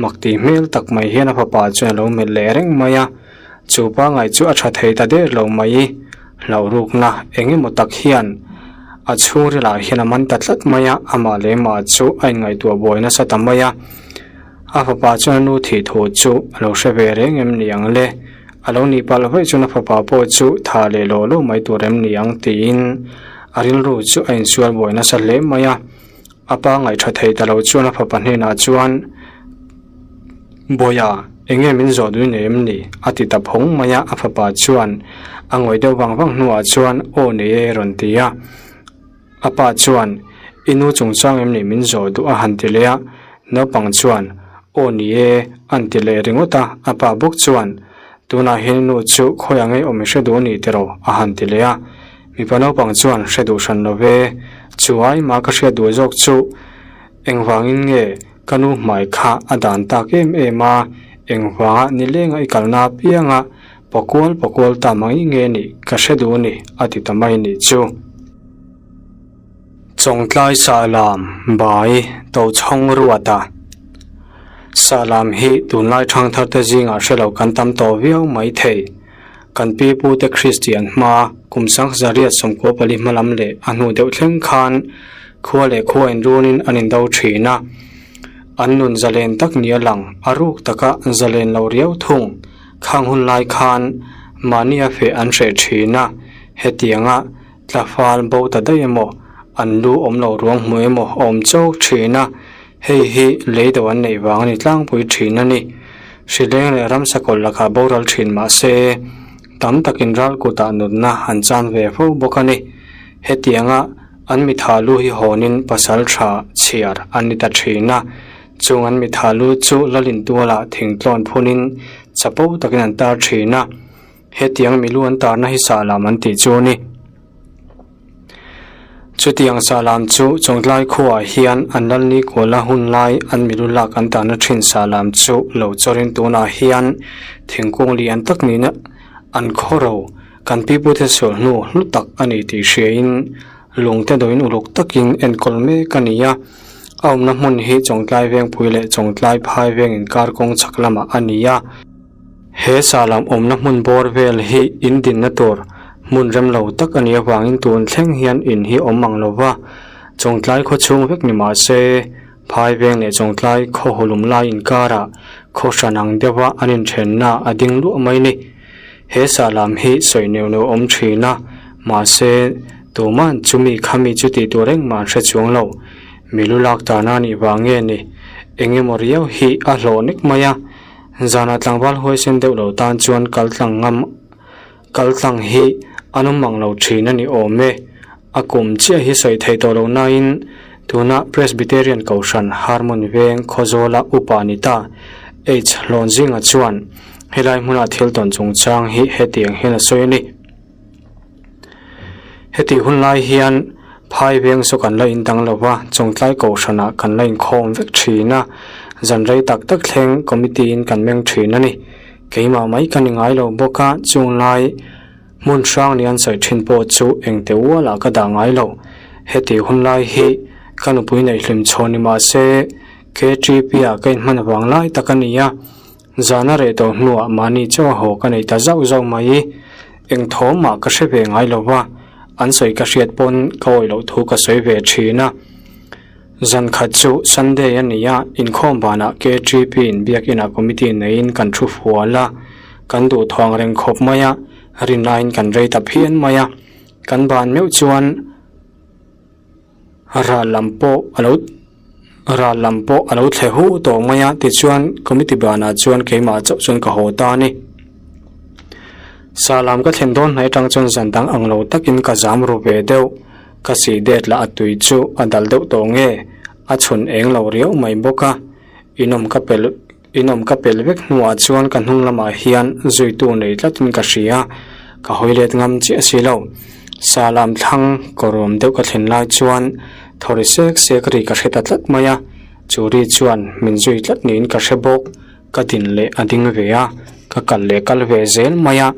Speaker 1: mak tih hmel tak mai hian a fapa chuan a lo melh leh reng mai a, chu pangai chu a tha thei ta der lo mai, hlauh rukna eng emaw tak hian a chhungrilah hian a man ta tlat mai a, amah leh mah chu a inngaihtuah buai nasa ta mai a. A fapa chuan a nu thih thu chu a lo hre ve reng em ni ang le? A lo nih palh vaih chuan a fapa pawh chu tha leh lo lo mai tur em ni ang tiin a rilru chu a insual buai nasa hle mai a. A pa ngaihṭha thei ta lo chuan a fapa hnenah chuan, Bawiha, eng nge min zawh dui nei em ni? a ti ta phawng mai a. A fapa chuan a ngawih deuh vang vang hnuah chuan, Aw nei e, rawn ti a. A pa chuan, I nu chungchang em ni min zawh duh a han ti leh a, naupang chuan, Aw ni e, an ti leh ringawt a, a pa bawk chuan, Tunah hian i nu chu khawi ang ei awm i hre duh a ni tiraw? a han ti leh a. Mipa naupang chuan, Hre duh hran lo ve, chu ai mah ka hriat duh zawk chu engvangin nge ka nu hmai kha a dan tak em em a, engvanga nilenga i kalna apianga Pakual pakual ta mai nge nih ka hre duh a ni, a ti ta mai nih chu. Chawngtlai Sahlam bai Tochhawng ruata Sahlam hi tunlai thangthar te zingah hre lo kan tam tawh viau mai thei. Kan pi pu te Kristian hma kum 1924 hma lam leh a hnu deuh thleng khan khua leh khua inrunin an indo thin a. An nun zalen tak nia lang a ruk taka zalen lo riau thung. Khang hun lai khan mahnia feh an hreh thin a, hetianga Tla fal bo ta daih emaw, an lu awm lo ruang hmu emaw a awm chawk thin a, hei hi lei do an neih vang a ni tlangpui thin a ni. Hrileng leh ramsa kawlh lakah boral thin mah se, tam takin ral kutah nunna an chan ve fo bawk a ni. Hetianga an mitha lu hi hawnin pasal tha chhiar an ni ta thin a, chung an mitha lu chu Lalintualah thingtlawn phunin chapo takin an tar thin a. Hetiang milu an tarna hi sahlam an tih chu a ni. Chutiang sahlam chu Chawngtlai khuaah hian an Lalni Kuala hun lai an milu lak an tarna thin sahlam chu lo chawrin tunah hian thingkung lian tak nihna an khaw ro kan pipute sual hnu hlu tak a ni tih hriain lungte dawhin uluk takin enkawl mek a ni a. A awmna hmun hi Chawngtlai Vengpui leh Chawngtlai Phai Veng inkar kawng chhak lamah a ni a. He sahlam awmna hmun bawr vel hi in dinna tur hmun rem lo tak a nih avangin tun thleng hian in hi awm ang lo va, Chawngtlai khaw chhung vek ni mah se, Phai veng leh Chawngtlai khaw hulum lai inkarah khaw hran ang deuha an inthenna a ding luah mai ni. He sahlam hi sawi neuh neuh awm thin a, mahse tuman chumi khami chu tih tur engmah an hre chuang lo. Milu lak tana a nih vang nge ni? Engemaw riau hi a hlawh nek mai a. Zanah tlangval huaisen deuh lo tan chuan kal tlang ngam kal tlang hi an awm mang lo thin a ni awm e. A kum chiah hi sawi theih tawh loh nain tuna Presbyterian Kohhran Harmon Veng Khawzawla upa ni ta H Hlawnzinga chuan helai hmuna thil tawn chungchang hi hetiang hian a sawi a ni. Hetih hun lai hian phai veng saw kan la indang lo va, Chawngtlai Kohhranah kan la inkhawm vek thin a, zan rei tak tak thleng committee in kan meng thin a ni. Keimah mai ka ni ngai lo bawk a, chung lai hmun hrang ni an sawi thin pawh chu engte ualah ka dah ngai lo. Hetih hun lai hi ka nupui neih hlim chhawn ni mah se KTP ah ka inhman vang lai tak a ni a. Zana reh tawh hnuah mahni chaw haw ka nei ta zauh zauh mai. Eng thawm mah ka hre ve ngai lo va, an sawi ka hriat pawn ka awih loh thu ka sawi ve thin a. Zan khat chu Sunday a ni a, inkhawm banah KTP in biakinah committee neiin kan thu fual a, kan duh thawng reng khawp mai a, rinaiin kan rei ta phian mai a. Kan ban meuh chuan. Ral lam pawh a lo ral lam pawh a lo thle huh tawh mai a tichuan committee banah chuan keimah chauh chuan ka haw ta a ni. Sahlam ka thlen dawn hnaih atang chuan zan dang ang lo takin ka zam ru ve deuh ka sih det lah a tui chu a dal deuh tawh nge a chhun eng lo riau mai bawk a inawm ka pel inawm ka pel vek hnuah chuan ka hnung lamah hian zuitu nei tlatin ka hria ka hawi let ngam chiah si lo. Sahlam thlang kawrawm deuh ka thlen lai chuan thawri sek sek ri ka hre ta tlat mai a, chu ri chuan min zui tlat niin ka hre bawk. Ka din leh a ding ve a, ka kal leh kal ve zel mai a.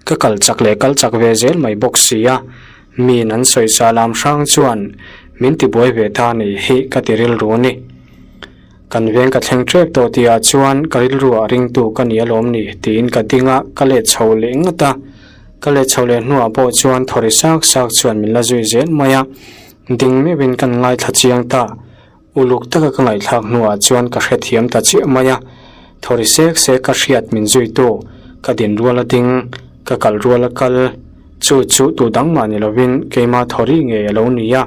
Speaker 1: Ka kal chak leh kal chak ve zel mai bawk si a, miin an sawi sahlam hrang chuan min tibuai ve ta ni hi ka ti rilru a ni. Kan veng ka thleng tep tawh tihah chuan ka rilruah ringtu ka ni alawm ni tiin ka ding a, ka let chho leh ngat a. Ka let chho leh hnuah pawh chuan thawri sak sak chuan min la zui zel mai a, ding meuhin kan ngaithla chiang ta. Uluk taka ka ngaihthlak hnuah chuan ka hrethiam ta chiah mai a, thawri sek sek ka hriat min zuitu, ka din rual a ding, ka kal rual a kal, chu chu tu dang mah ni lovin keima thawri ngei a lo ni a.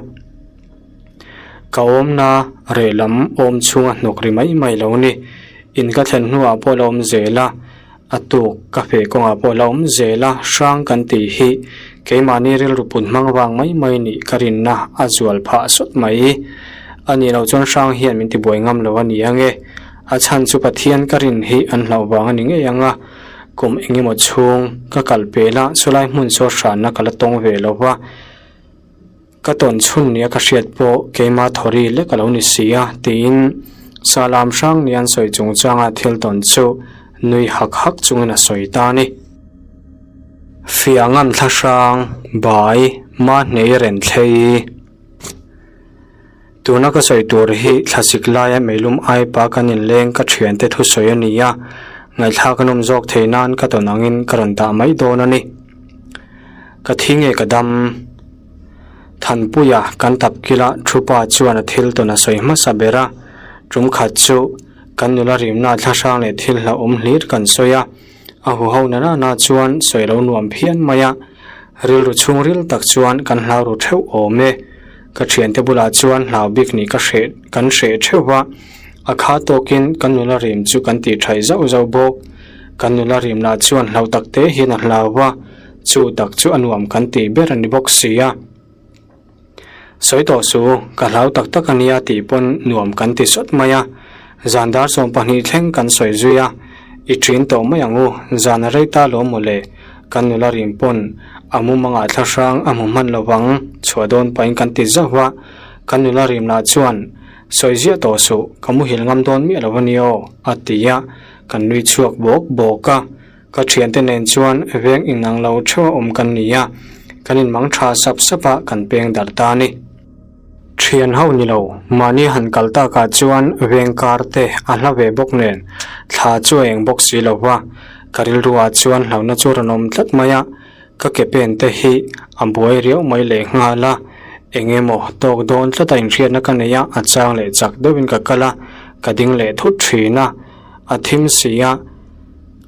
Speaker 1: Ka awmna reh lam awm chhunga hnawk ri mai mai lo ni. In ka thlen hnuah pawh la awm zel a, a tuk ka feh kawngah pawh la awm zel a, hrang kan tih hi keimahni rilru put hmang vang mai mai nih ka rinna a zual phah sawt mai. A nih loh chuan hrang hian min tibuai ngam lo a ni ang e. A chhan chu Pathian ka rin hi an hlauh vang a ni ngei ang a, kum engemaw chhung ka kal pel a, chulai hmun chu hranna ka la tawng ve lo va. Ka tawn chhun nia ka hriat pawh keima thawri lek a lo ni si a, tiin Salam hrang nia an sawi chungchanga thil tawn chu nui hak hak chungin a sawi ta a ni. Fiah ngam thla hrang, bai, mahni ren thlei. Tuna ka sawi tur hi thlasik laia meilum aipa kan inleng ka thiante thusawi a ni a, ngaihthlak a nawm zawk thei nan ka tawn angin ka rawn dah mai dawn a ni. Ka thi nge ka dam? Thanpuia kan tap kila thupa chuan a thil tawn a sawi hmasa ber a, tum khat chu kan nula rimna thlahrang leh thil hlauhawm hlir kan sawi a, a huho na nana chuan sawi lo nuam phian mai a. Rilru chhungril tak chuan kan hlau ru theuh awm e. Ka thiante bulah chuan hlau bik nih ka hreh kan hreh theuh va, a kha tawkin kan nula rim chu kan tih thaih zauh zauh bawk. Kan nula rim lah chuan hlau tak te hian a hlau va, chu tak chu a nuam kan tih ber a ni bawk si a. Sawi tawh su, ka hlau tak tak a nia tih pawn nuam kan ti sawt mai a. Zan dar 12 thleng kan sawi zui a, i ṭin tawh mai ang u, zan a rei ta lo maw le, kan nula rim pawn a mumangah thla hrang a hmu hman lo vang, chhuah dawn pahin kan ti zauh a, kan nula rim lah chuan, Sawi ziah tawh suh, ka muhil ngam dawn miah lo a nia aw, a ti a, kan nui chhuak bawk bawk a. Ka thiante nen chuan veng inang lo theuh a awm kan ni a, kan inmang tha sap sap a kan peng darh ta a ni. Thian ho ni lo, mahni han kal takah chuan veng kar te a hla ve bawk nen thla chu a eng bawk si lo va, ka rilruah chuan hlauhna chu rawn awm tlat mai a, ka ke pen te hi a buai riau mai leh nghal a, eng emaw tawk dawn tlat a inhriatna ka nei a, a chang leh chak deuhin ka kal a, ka ding leh thut thin a, a thim si a.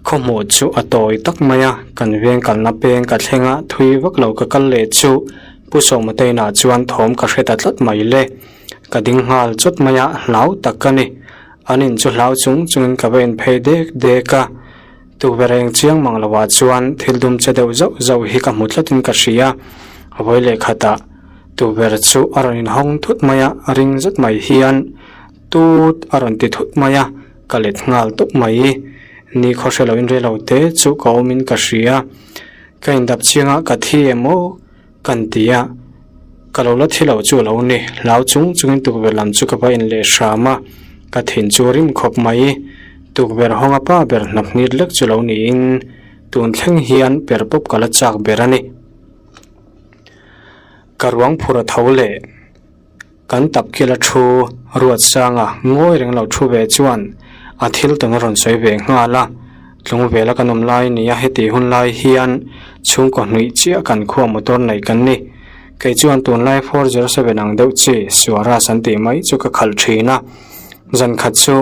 Speaker 1: Khawhmuh chu a tawi tak mai a, kan veng kalna peng ka thleng a, thui vak lo ka kal leh chu Pu Sawmataina chuan thawm ka hre ta tlat mai le. Ka ding nghal chawt mai a, hlau tak ka ni. An in chu hlau chung chungin ka va en phei dek dek a, tukverh eng chiang mang lovah chuan thil dum che deuh zauh zauh hi ka hmu tlatin ka hria. Vawi leh khatah tukverh chu a rawn inhawng thut mai a, ring zet mai hian tut a rawn ti thut mai a, ka let nghal tawp mai. Ni khaw hre loin rei lo te chu ka awmin ka hria. Ka indap chianga ka thi em aw kan ti a, ka lo la thi lo chu a lo ni. Hlau chung chungin tukverh lam chu ka va in leh hram a, ka thin chu rim khawp mai. Tukverh hawnga pa ber hnap ngit lek chu lo niin tun thleng hian per pawp ka la chak ber a ni. Ka ruang phur a tho leh. Kan tap kila thu Ruatsanga ngawi reng lo thu ve chuan a thil tawn a rawn sawi ve nghal a, tlung vela kan awm lai nia heti hun lai hian chhungkaw hnuih chiah kan khua motor nei kan ni. Kei chuan tunlai 407 ang deuh chi Swaraj an tih mai chu ka khalh thin a, zan khat chu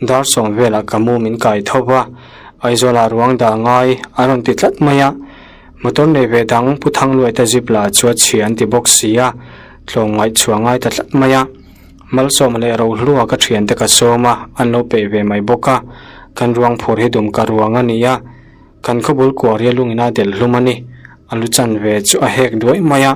Speaker 1: dar sawm velah ka mu min kai tho va, Aizawlah ruang dah ngai a rawn ti tlat mai a, motor nei ve dang Pu Thangluaita zip lah chu a chhia an ti bawk si a, tlawm ngaihchhuah ngai ta tlat mai a, Malsawma leh Rohlua ka thiante ka sawm a, an lo peih ve mai bawk a, kan ruang phur hi dum ka ruang a ni a, kan khawbul kuaria lungin a delh hlum a ni, a lu chanve chu a hek duai mai a.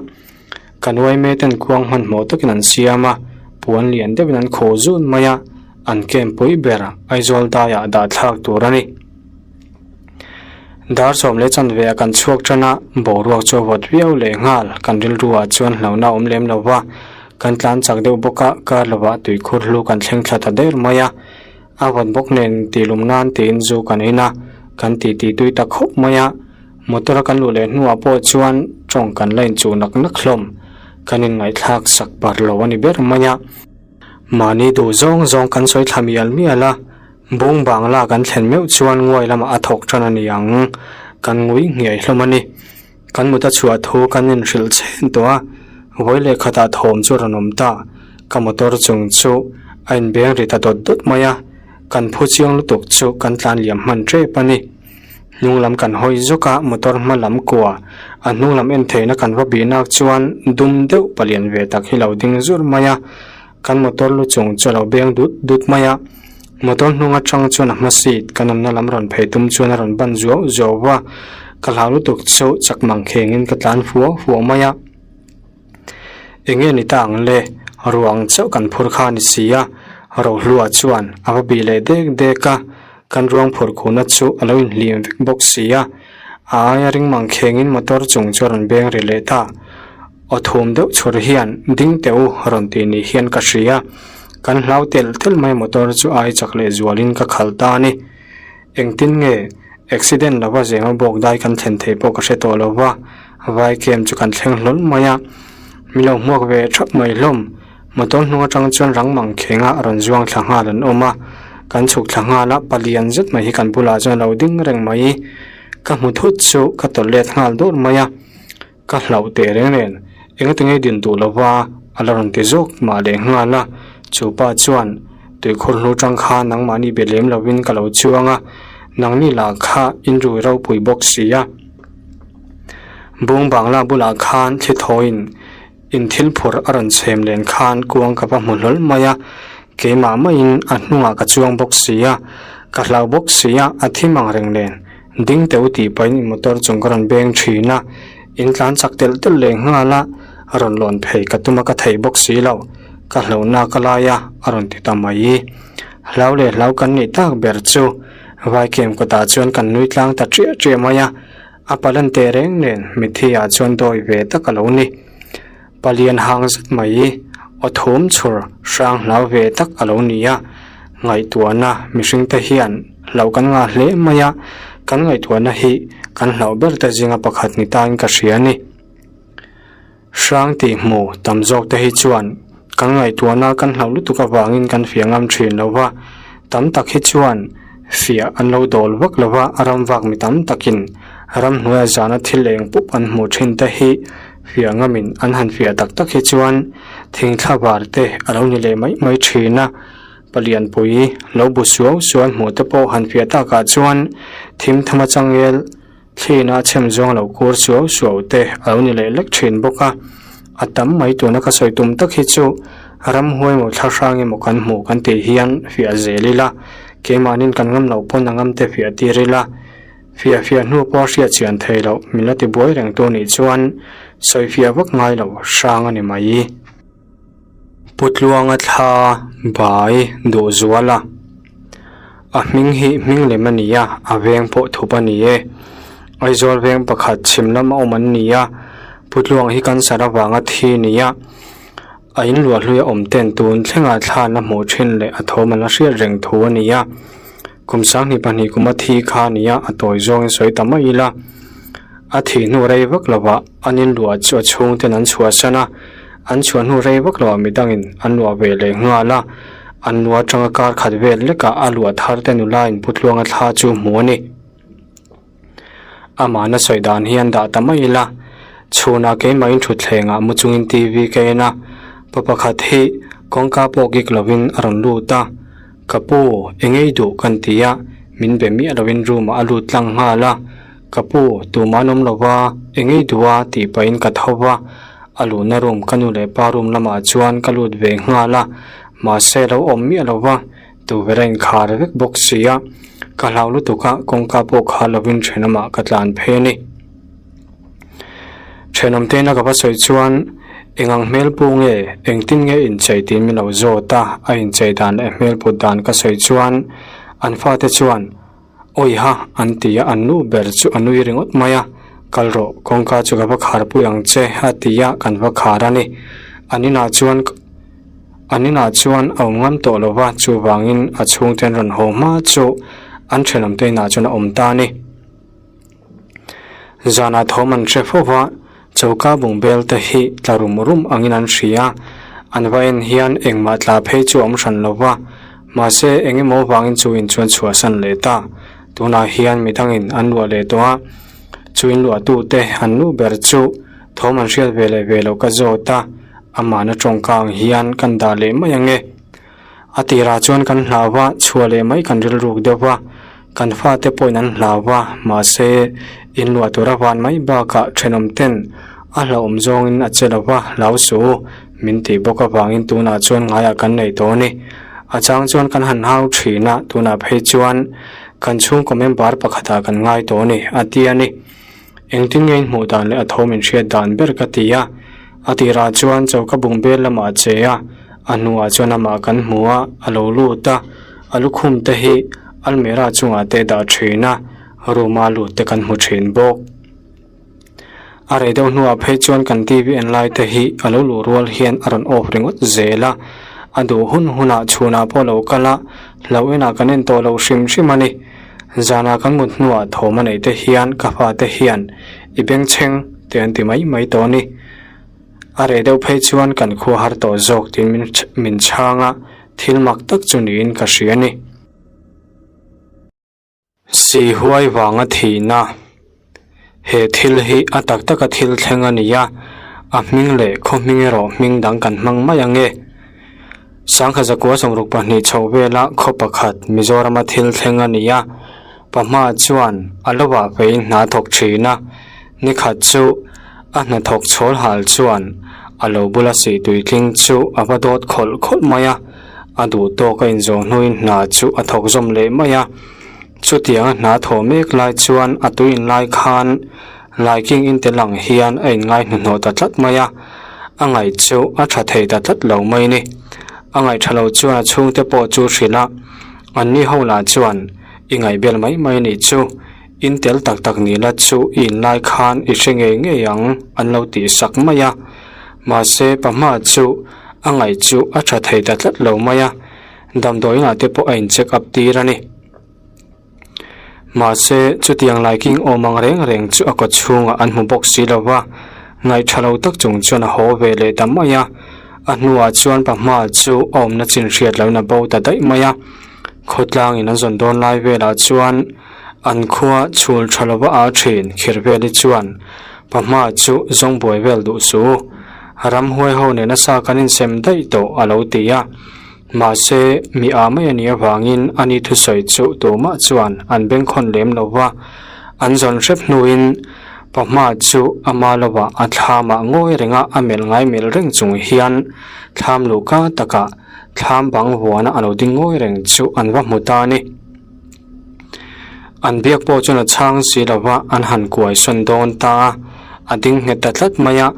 Speaker 1: Ka nuai me ten kuang hmanhmawh takin an siam a, puan lian deuhin an khaw zun mai a, an camp pui ber Aizawl daiah dah thlak tur a ni. Dar sawm leh chanve ah kan chhuak tan a, boruak chu a vawt viau leh nghal, kan rilru ah chuan hlauhna a awm lem lo va, kan tlan chak deuh bawk a, kar lovah tuikhur hlu kan thleng thla ta der mai a, a vawt bawk nen tih lum nan tiin zu kan in a, kan titi tui ta khawp mai a. Motor a kan luh leh hnuah pawh chuan tawng kan la inchuh nak nak hlawm. Kan inngaihthlak sak bar lo a ni ber mai a. Mahni duh zawng zawng kan sawi thla mial mial a, bung bangla kan thlen meuh chuan nguai lamah a thawk tan a ni ang. Kan ngui nghiai hlawm a ni. Kan mut a chhuah thu kan inhrilh chhen tawh a, vawi leh khatah thawm chu a rawn awm ta. Ka motor chung chu a inbeng ri ta dawt dawt mai a, kan phu chiang lutuk chu kan tlan liam hman tep a ni. Hnung lam kan hawi zawk a, motor hma lam kua a hnung lam en theihna kan va bih nak chuan dum deuh palian ve tak hi lo ding zur mai a, kan motor lu chung chu a lo beng dut dut mai a, motor hnung atang chuan a hma seat kan awmna lam rawn phei tum chuan a rawn ban zuau zuau a, ka hlau lutuk chu chak mang khengin ka tlan fuau fuau mai a. Eng nge ni ta ang le? Ruang chauh kan phur kha a ni si a, Rohlua chuan a va bih leh dek dek a, kan ruang phur khuna chu a lo inhlim vek bawk si a, a aia ring mang khengin motor chung chu a rawn beng ri leh ta. Aw thum deuh chhur hian ding teh u rawn tih ni hian ka hria, kan hlau telh telh mai motor chu ai chak leh zualin ka khalh ta a ni. Engtin nge accident lova zema bawk dai kan thlen theih pawh ka hre tawh lo va, vai camp chu kan thleng hlawl mai a, min lo hmuak ve thap mai hlawm. Motor hnung atang chuan rang mang khenga rawn zuang thla nghal an awm a, kan chhuk thla nghal a, palian zet mai hi kan bulah chuan a lo ding reng mai. Ka hmu thut chu ka tawlh let nghal dawr mai a. Ka hlauh teh reng nen, engati nge din duh lova a la rawn ti zawk mah leh nghal a, chu pa chuan tuikhur hnu tang kha nangmahni be lem lovin ka lo chuang a, nangni lah kha in rui ropui bawk si a. Bung Bangla bulah khan thli thawiin in thil phurh a rawn chhem len khan kuang ka va hmu hlawl mai a, keimah maiin a hnungah ka chuang bawk si a, ka hlau bawk si a, a thim ang reng nen ding teuh tih pahin in motor chung ka rawn beng thin a, in tlan chak telh telh leh nghal a, rawn lawn phei ka tum a ka theih bawk si lo, ka hlauhna ka lai a, a rawn ti ta mai. Hlau leh hlau kan nih tak ber chu Vaikem kawtah chuan kan nui tlang ta ṭiah ṭiah mai a. A palan teh reng nen mitthi ah chuan dawi ve tak a lo ni. Palian hang zet mai aw thum chhur hrang hlau ve tak a lo ni a. Ngaihtuahna mihring te hian hlauh kan ngah hle mai a, kan ngaihtuahna hi kan hlauh ber te zinga pakhat ni tain ka hria a ni. Hrang tih hmu tam zawk te hi chuan kan ngaihtuahna kan hlauh lutuk avangin kan fiah ngam thin lo va, tam tak hi chuan fiah an lo dawl vak lo va, ram vak mi tam takin ramhnuaia zana thil eng pup an hmuh thin te hi fiah ngamin an han fiah tak tak hi chuan thingthla var te a lo ni leh mai mai thin a, palianpui lo bu suau suau an hmuh te pawh han fiah takah chuan thimthama changel Thlina chhem zawng lo kur suau suau te a lo ni leh lek thin bawk a, a tam mai tuna ka sawi tum tak hi chu ramhuai emaw thla hrang emaw kan hmuh kan tih hian fiah zel ila, keimahnin kan ngam loh pawn a ngam te fiah tir ila, fiah fiah hnu pawh a hriat chian thei loh min la ti buai reng tu nih chuan sawi fiah vak ngai lo hrang a ni mai. Pu Tluanga thla bai duh zual a, a hming hi hming lem a ni a, a veng pawh thup a ni e. Aizawl veng pakhat chhim lama awm an ni a, Pu Tluanga hi cancer avanga thi a ni a, a in luah hlui a awm ten tun thlengah thla an la hmuh thin leh a thawm an la hriat reng thu a ni a. Kum sanghnih pahnih kum a thi kha a ni a, a tawi zawngin sawi ta mai ila. A thih hnu rei vak lovah an in luah chu a chhungten an chhuahsan a, an chhuah hnu rei vak lovah midangin an luah ve leh nghal a, an luah atanga kar khat vel lekah a luah thar te nula in Putluanga thla chu hmu a ni. Amahna sawi dan hi an dah ta mai ila, chhunah keimahin thutthlengah mu chungin TV ka en a, pa pakhat hi kawngka pawh kik lovin a rawn lut a, Ka pu, eng ei duh kan ti a, min be miah lovin room ah a lut tlang nghal a, Ka pu, tumah an awm lo va, eng ei duh a tih pahin ka tho va, a luhna room ka nu leh pa room lamah chuan ka lut ve nghal a, mahse a lo awm miah lo va, tuver a inkhar vek bawk si a, ka hlau lutuk a, kawngka pawh khar lovin thenawmah ka tlan phei a ni. Thenawm tena ka va sawi chuan eng ang hmel pu nge, engtin nge inchei tiin min lo zawt a, a inchei dan leh hmel put dan ka sawi chuan an fate chuan, Awiha an ti a, an nu ber chu a nui ringawt mai a, Kal rawh, kawngka chu ka va khar pui ang che a ti a, kan va khar a ni. An inah chuan an inah chuan a awm ngam tawh lo va, chuvangin a chhungte an rawn haw hma chu an thenawmte inah chuan a awm ta a ni. Zanah thawm an hre fo va, choka bungbel te hi tla rum rum angin an hria. An va en hian engmah tla phei chu a awm hran lo va, mahse eng emaw vangin chu in chuan chhuahsan leh ta. Tunah hian midangin an luah leh tawh a, chu in luahtute an luh ber chu thawm an hriat ve leh ve loh ka zawt a, amahna tawngka ang hian kan dah leh mai ang e. A tirah chuan kan hlau a, chhuah leh mai kan rilruk deuh va, kan fate pawhin an hlau va, mahse inluah tur a van mai bakah thenawm ten a hlauhawm zawngin a che lo va, hlau suh u, min tih bawk avangin tunah chuan ngaiah kan nei tawh a ni. A chang chuan kan han hau thin a, tunah phei chuan kan chhungkaw member pakhatah kan ngai tawh a ni, a ti a ni. Engtin nge in hmuh dan leh a thawm in hriat dan ber ka ti a, a tirah chuan choka bungbel lamah a che a, a hnuah chuan amah kan hmu a, a lo lut a, a lukhum te hi almirah chungah te dah thin a, room a lut te kan hmu thin bawk. A rei deuh hnuah phei chuan kan TV en lai te hi a lo luh rual hian a rawn off ringawt zel a, a duh hun hunah chhunah pawh a lo kal a, hlauh enah kan en tawh loh hrim hrim a ni. Zanah kan mut hnuah thawm a neih te hian ka fate hian i bengchheng te an ti mai mai tawh a ni. A reh deuh phei chuan kan khua har tawh zawk tiin min min chhang a, thil mak tak chu niin ka hria a ni. Sihuai vanga thihna He thil hi a tak taka thil thleng a ni a, a hming leh khaw hming erawh hming dang kan hmang mai ang e. Sangha zakua sawmruk pahnih chho vela khaw pakhat Mizorama thil thleng a ni a, Pahma chuan a lovah feiin hna thawk thin a. Nikhat chu a hnathawk chhawl hal chuan a lo bula sih tuitling chu a va dawt khawlh khawlh mai a, a duh tawk a inzawh hnuin hna chu a thawk zawm leh mai a. Chutianga hna thawh mek lai chuan a tui in lai khan laiking in tel ang hian a inngai hnuhnawh ta tlat mai a, a ngaih chu a tha thei ta tlat lo mai ni. A ngaih tha lo chuan a chhungte pawh chu hrilh a, anni ho lah chuan i ngaihbel mai mai nih chu. In tel tak tak ni la chu i inlai khan i hre ngei ngei ang an lo tih sak mai a. Mahse pahma chu a ngaih chu a tha thei ta tlat lo mai a, damdawiin ah te pawh a in check up tir a ni. Mahse chutiang laiking awm ang reng reng chu a kaw chhungah an hmu bawk si lo va, ngaih tha lo tak chung chuan a haw ve leh ta mai a. A hnuah chuan pahma chu a awmna chin hriat loin a bo ta daih mai a. Khawtlangin an zawn dawn lai velah chuan an khua chhul tha lova a thin khir veli chuan pahma chu zawng buai vel duh su. Ramhuai ho nena sa kan insem daih tawh a lo ti a. Mahse, mi a mai a nih avangin ani thusawi chu tumah chuan an bengkhawn lem lo va. An zawn hrep hnuin pahma chu ama lovah a thlamah ngawi renga a melh ngai melh reng chung hian thlam luhka takah Thlam bang huana a lo ding ngawi reng chu an va hmu ta a ni. An biak pawh chuan a chhang si lo va, an han kuai sawn dawn ta a, a ding nghet ta tlat mai a,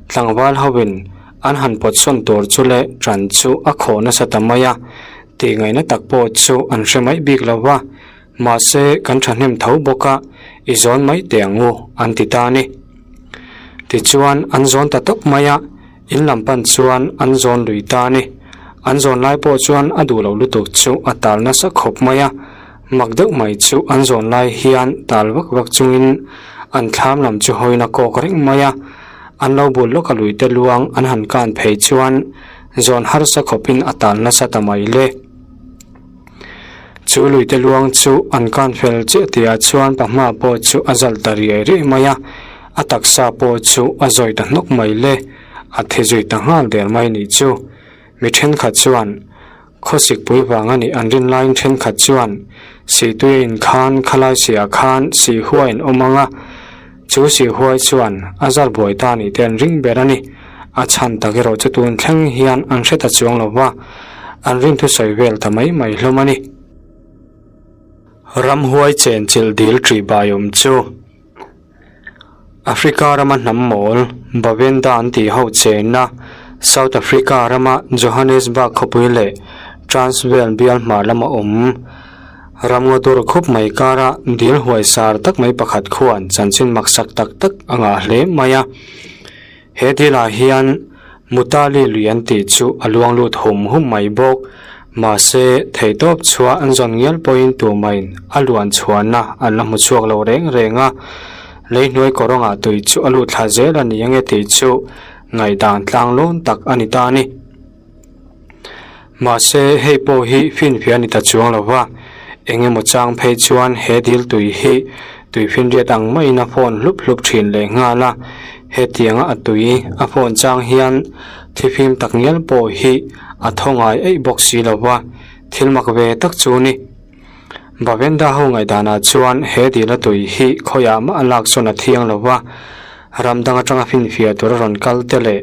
Speaker 1: tlangval hoin an han pawt sawn tur chu leh ṭan chu a khawh nasa ta mai a, tih ngaihna tak pawh chu an hre mai bik lo va, mahse kan ṭhahnem tho bawk a, i zawn mai teh ang u, an ti ta a ni. Tichuan an zawn ta tawp mai a. In lam pan chuan an zawn lui ta a ni. An zawn lai pawh chuan a duh lo lutuk chu a tal nasa khawp mai a. Mak deuh mai chu an zawn lai hian tal vak vak chungin an thlam lam chu hawiin a kawk reng mai a. An lo bul lawk a lui te luang an han kan phei chuan zawn harsa khawpin a tal nasa ta mai le. Chu lui te luang chu an kan fel chiah tihah chuan pahma pawh chu a zal ta riai riai mai a. A taksa pawh chu a zawi ta hnawk mai le, a thi zui ta nghal der mai nih chu. Mi thenkhat chuan khawsik pui vang a nih an rin laiin thenkhat chuan sihtui a inkhan khalai siah khan sihhuai an awm ang a, chu sihhuai chuan a zar buai ta nih te an ring ber a ni. A chhan tak erawh chu tun thleng hian an hre ta chuang lo va, an rin thusawi vel ta mai mai hlawm a ni. Ramhuai chenchilh dil ṭih bai awm chu. Africa rama hnam mawl, Bavenda an tih ho chenna, South Africa rama Johannesburg khawpui leh Transvaal bial hmar lama awm ramngaw dur khup mai kara dil huaisar tak mai pakhat khuan chanchin maksak tak tak a ngah hle mai a. He dilah hian Mutali lui an tih chu a luang lut hum hum mai bawk. Mahse, theihtawp chhuah an zawn ngial pawhin tumain a luan chhuahna an la hmu chhuak lo reng reng a. Lei hnuai kawrawngah tui chu a lut thla zel a ni ange tih chu ngaihdan tlanglawn tak a ni ta a ni. Mahse, hei pawh hi finfiah a ni ta chuang lo va, eng emaw chang phei chuan he dil tui hi tui finriat ang maiin a fawn hlup hlup thin leh nghal a, hetianga a tui a fawn chang hian thifim tak ngial pawh hi a thaw ngai eih bawk si lo va, thil mak ve tak chu ni. Bavenda ho ngaihdanah chuan he dila tui hi khawiah mah a lak sawn a thiang lo va, ram dang atanga finfiah tura rawn kal te leh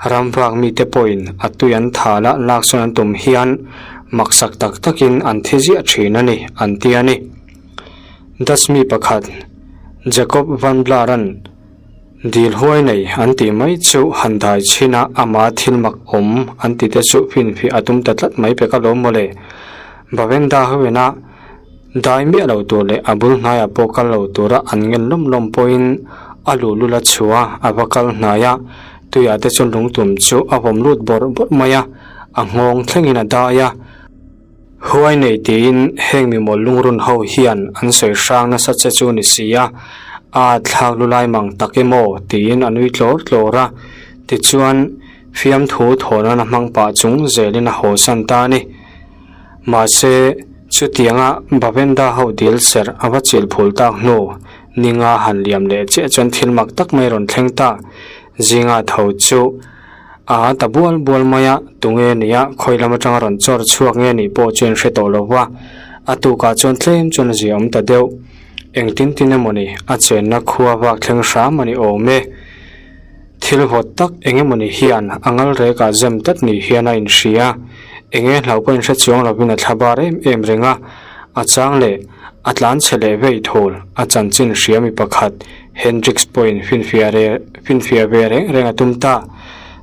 Speaker 1: ram vak mite pawhin a tui an thal a lak sawn an tum hian maksak tak takin an thi ziah thin a ni, an ti a ni. Dutch mi pakhat Jacob van Blaar-a'n Dil huai nei an tih mai chu han dai chhin a, ama thil mak awm an ti te chu finfiah a tum ta tlat mai pek alawm mawle. Bavenda hoin a dai miah lo tur leh a bul hnaiah pawh kal lo tura an ngen lawm lawm pawhin a luhlul a chhuah a, a va kal hnai a, tuiah te chuan lungtum chu a vawm lut bawrh bawrh mai a, a nghawng thlengin a dai a. Huai nei tiin heng mimawl lungrun ho hian an sawi hrang nasa che chu ni si a, a thlak lu lai mang tak emaw tiin a nui tlawr tlawr a, tichuan fiamthu thawhnan a hmang pah chung zelin a haw san ta a ni. Mahse, chutianga Bavenda ho dil serh a va chilh phul tak hnu ninga han liam leh chiah chuan thil mak tak mai rawn thleng ta, zinga tho chu A ta bual bual mai a, tunge nia khawi lam atanga rawn chawr chhuak nge nih pawh chu in hre tawh lo va, a tukah chuan tlem chuan a zia awm ta deuh. Engtin tin emawni a chenna khua vak thleng hram a ni awm e. Thil vawt tak eng emawni hian a ngal rekah zem tlat ni hian a inhria. Enge hlauh pawh inhre chuang lovin a thla bar em em reng a, a chang leh a tlan chhe leh vei thul a chanchin hria mi pakhat Hendricks pawhin finfiah re finfiah ve reng reng a tum ta.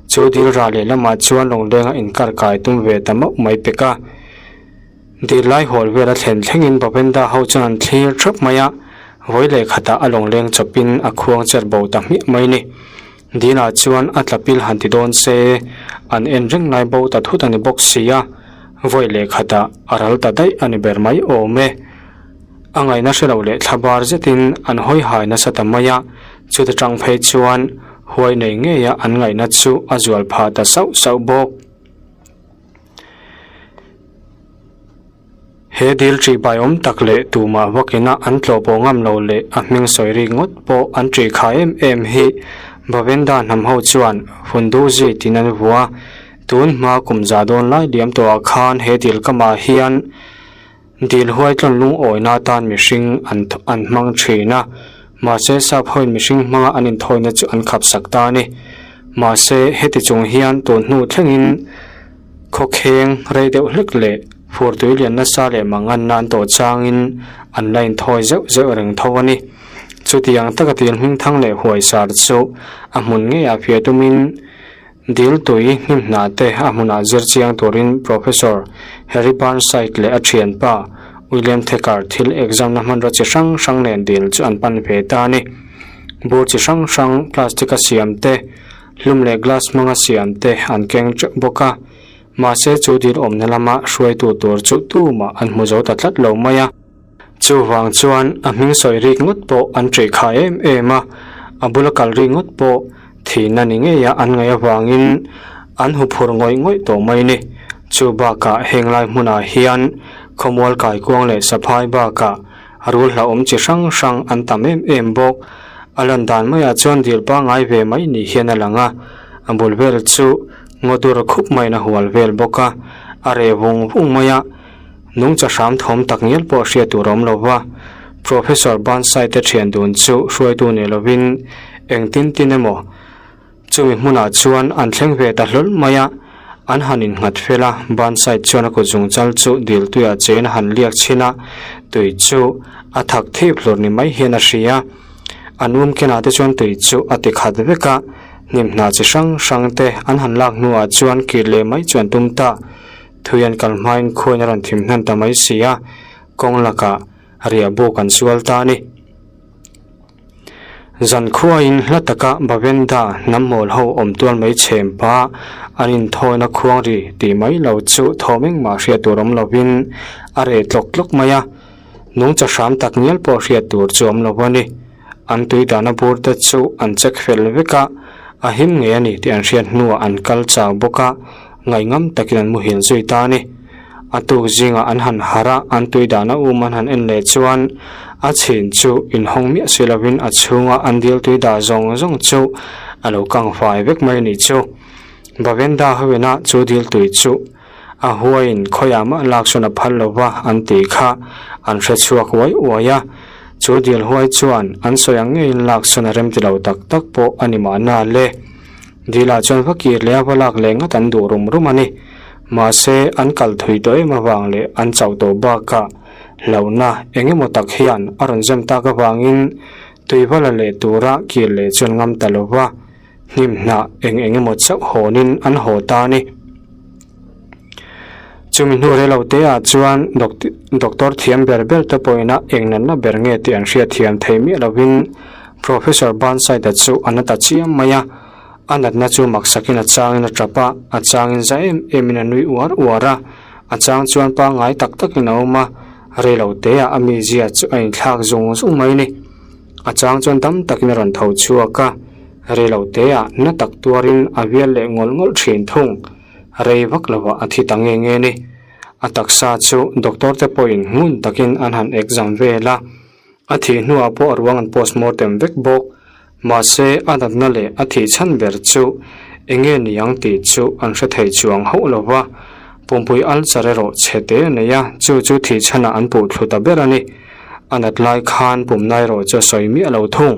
Speaker 1: Chu dil rah leh lamah chuan lawnglenga inkar kai tum ve ta mauh mai pek a. Dil lai hawl vel a thlen thlengin Bavenda ho chuan an thlir thap mai a, vawi leh khatah a lawngleng chawpin a khuang cher bo ta hmiah mai ni. Dilah chuan a tla pil han ti dawn se, an en reng lai bo ta thut a ni bawk si a, vawi leh khatah a ral ta daih a ni ber mai awm e. A ngaihna hre lo leh thla bar zetin an hawi hai nasa ta mai a, chuta tang phei chuan huai nei ngeia an ngaihna chu a zual phah ta sauh sauh bawk. He dil ṭih bai awm tak leh tumah vakina an tlawh pawh ngam lo leh a hming sawi rik ngawt pawh an ṭih kha em em hi Bavenda hnam ho chuan Funduzi tiin an vua. Tun hma kum za dawn lai liam tawhah khan he dil kamah hian dil huai tlawn lungawina atan mihring an an hmang ṭhin a, mahse sap hoin mihring hmanga an inthawina chu an khapsak ta a ni. Mahse heti chung hian tun hnu thlengin Khawkheng rei deuh hlek leh fur tui lian nasa leh mangan nan tawh changin an la inthawi zeuh zeuh reng tho a ni. Chutiang taka dil hmingthang leh huaisar chu a hmun ngeiah fiah tumin dil tui hnim hna te a hmunah zir chiang turin Professor Harry Burnside leh a thianpa William Thacker thil exam na hmanraw chi hrang hrang nen dil chu an pan ve ta a ni. Bur chi hrang hrang plastic a siam te, Hlum leh glass hmanga siam te an keng teuh bawk a, mahse chu dil awmna lama hruaitu tur chu tumah an hmu zo ta tlat lo mai a. Chuvang chuan a hming sawi rik ngawt pawh an ṭih kha em em a, a bula kal rik ngawt pawh thihna ni ngeia an ngaih avangin an hu phur ngawih ngawih tawh mai ni. Chu bakah heng lai hmunah hian khawmual kaikuang leh saphai bakah rul hlauhawm chi hrang hrang an tam em em bawk. A lan dan maiah chuan dil pangngai ve mai ni hian a lang a, a bul vel chu ngaw dur khup maiin a hual vel bawk a, a reh vung vung mai a, nungcha hram thawm tak ngial pawh hriat tur a awm lo va. Professor Burnside te thian dun chu hruaitu nei lovin engtin tin emaw Chumi hmunah chuan an thleng ve ta hlawl mai a, an han innghat fel a, Burnside chuan a kut zungchal chu dil tuiah chein a han liak chhin a, tui chu a thak thip hlur ni mai hian a hria. An um kenah te chuan tui chu a ti khat vek a, hnim hna chi hrang hrang te an han lak hnuah chuan kir leh mai chu an tum ta. Thui an kal hmain khuain a rawn thim hnan ta mai si a, kawng lakah riah buk an sual ta a ni. Zan khuain hla taka Bavenda hnam mawl ho awm tual mai chhem pa an inthawina khuang ri tih mai lo chu thawm engmah hriat tur awm lovin a reh tlawk tlawk mai a, nungcha hram tak ngial pawh hriat tur chu awm lo a ni. An tui dahna bur te chu an check fel vek a, a him ngei a ni tih an hriat hnuah an kal chau bawk a, ngaihngam takin an muhil zui ta a ni. A tuk zingah an han harh a, an tui dahna um an han en leh chuan a chhin chu inhawng miah si lovin a chhunga an dil tui dah zawng zawng chu a lo kang fai vek mai a nih chu. Bavenda hoina chu dil tui chu a huaiin khawiah mah lak sawn a phal lo va an tih kha an hre chhuak uai uai a. Chu dil huai chuan an sawi ang ngeiin lak sawn a rem ti lo tak tak pawh a ni mahna le. Dilah chuan va kir leh a va lak leh ngat an duh rum rum a ni. Mahse, an kal thui tawh em avang leh an chauh tawh bakah hlauhna eng emaw tak hian a rawn zem tak avangin tuiva la leh tura kir leh chuan ngam ta lo va, hnim hnah eng eng emaw chauh hawnin an haw ta a ni. Chumi hnu rei lo te ah chuan doctor thiam ber ber te pawhin a eng natna ber nge tih an hriatthiam thei miah lovin Professor Burnside-a chu a na ta chiam mai a. A natna chu maksakin a changin a tap a, a changin za em emin a nui uar uar a, a chang chuan pangngai tak takin a awm a, rei lo teah a mizia chu a inthlak zung zung mai a ni. A chang chuan dam takin a rawn tho chhuak a, rei lo teah na tak tuarin a vial leh ngawlh ngawlh thin thung. Rei vak lovah a thi ta nge nge a ni. A taksa chu doctor te pawhin ngun takin an han exam vel a, A thih hnuah pawh a ruang an postmortem vek bawk. Mahse, a natna leh a thih chhan ber chu eng nge ni ang tih chu an hre thei chuang hauh lo va. Pumpui ulcer erawh chhe te a nei a, chu chu thih chhanah an puh thlu ta ber a ni. A nat lai khan pumna erawh chu a sawi miah lo thung.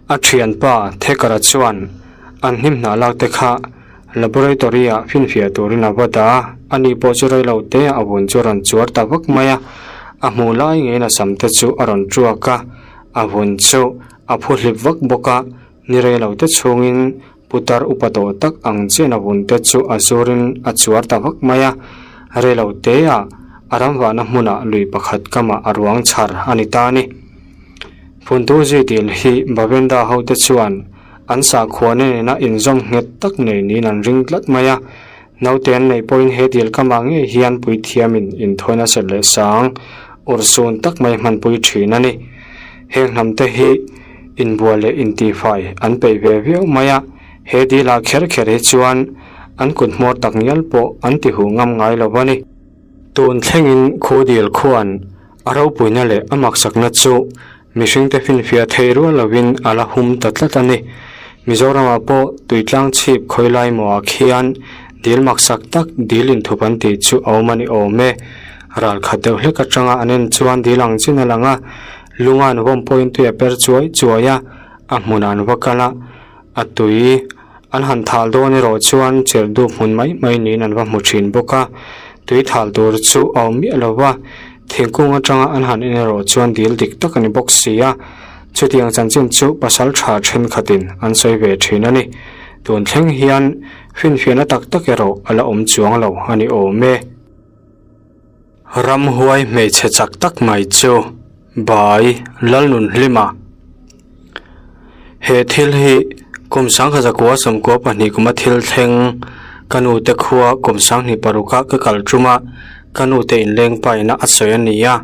Speaker 1: A thianpa Thekara chuan an hnim hnah lak te kha laboratory ah finfiah turin a va dah a, ani pawh chu rei lo te a vun chu a rawn chuar ta vak mai a, a hmuh lai ngeiin a sam te chu a rawn tuak a, a vun chu a phu hlip vak bawk a, ni rei lo te chhungin putar upa tawh tak ang chian a vun te chu a zurin a chuar ta vak mai a, rei lo te ah a ramvahna hmunah lui pakhat kamah a ruang chhar a ni ta a ni. Phuntuzi dil hi Bavenda hote chuan an sakhuana nena inzawm nghet tak nei niin an ring tlat mai a. Naute an neih pawhin he dil kamah ngei hian puithiamin inthawina serh leh sang urhsun tak mai hmanpui thin a ni. Heng hnamte hi inbual leh intihfai an peih ve viau mai a, he dilah kher kher hi chuan an kut hmawr tak ngial pawh an tihuh ngam ngai lo a ni. Tun thlengin khu dil khuan a ropuina leh a maksakna chu mihringte finfiah thei rual lovin a la hum ta tlat a ni. Mizoramah pawh tuitlang chhip khawi lai mawhah khian dil maksak tak dil inthup an tih chu a awm a ni awm e. Ral khat deuh hlek atanga an en chuan dil ang chin a lang a, lunga an vawm pawhin tui a per chuai chuai a, a hmunah an va kal a, a tui An han thal dawn erawh chuan cherh dup hmun mai mai niin an va hmu thin bawk a, tui thal tur chu a awm miah lo va, thingkung atanga an han en erawh chuan dil dik tak a ni bawk si a, chutiang chanchin chu pasal tha thenkhatin an sawi ve thin a ni. Tun thleng hian finfiahna tak tak erawh a la awm chuang lo a ni awm e. Ramhuai hmeichhe chak tak mai chu Bai Lalnunhlima. He thil hi kum sangkhat zakua sawmkua pahnih kuma thil thleng ka nu te khua kum sanghnih paruka ka kal tum a, ka nu te inleng paina a sawi a ni a,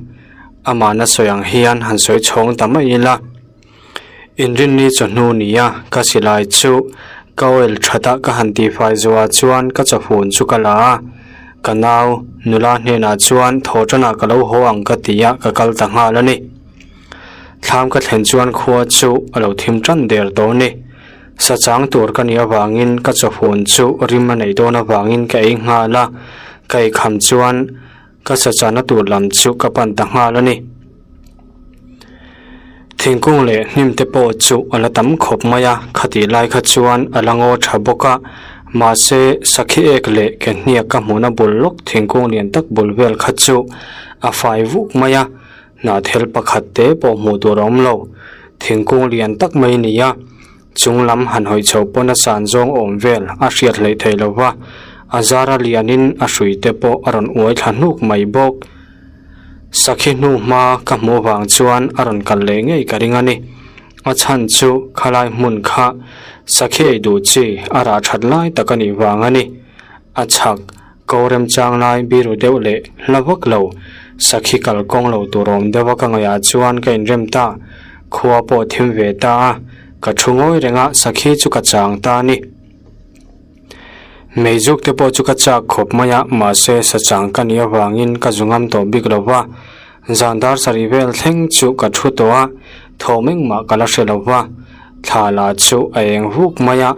Speaker 1: amahna sawi ang hian han sawi chhawng ta mai ila. Inrinni chawhnu nia ka silai chu ka oil that a ka han tihfai zuah chuan ka chawhun chu ka la a, ka nau nula hnenah chuan thaw tanah ka lo haw ang ka ti a ka kal ta nghal a ni. Thlam ka thlen chuan khua chu a lo thim tan der tawh a ni. Sa chang tur ka nih avangin ka chawhun chu rim a neih dawn avangin ka ei nghal a, ka eikham chuan Ka sachana tur lam chu ka pan ta nghal a ni. Thingkung leh hnim te pawh chu a la tam khawp mai a, khatih lai kha chuan a la ngaw tha bawk a, mahse sakhi ek leh ke hniak ka hmuhna bul lawk thingkung lian tak bul vel kha chu a fai vuk mai a, hnahthel pakhat te pawh hmuh tur a awm lo. Thingkung lian tak mai a ni a. Chung lam han hawi chho pawn a san zawng awm vel a hriat hleih theih lo va, a zar a lianin a hrui te pawh a rawn uai thla hnuk mai bawk. Sakhi hnu hma ka hmuh vang chuan a rawn kal leh ngei ka ring a ni. A chhan chu khalai hmun kha sakhi ei duh chi a rah that lai tak a nih vang a ni. A chhak ko remchang lai biru deuh leh hla vak lo, sakhi kalkawng lo tur awm deuh a ka ngaihah chuan ka inrem ta. Khua pawh thim ve ta a, ka thu ngawi reng a, sakhi chu ka chang ta a ni. Meizuk te pawh chu ka chak khawp mai a, mahse sa chang ka nih avangin ka zu ngam tawh bik lo va. Zan dar sarih vel thleng chu ka thu tawh a, thawm engmah ka la hre lo va, thla lah chu a eng vuk mai a.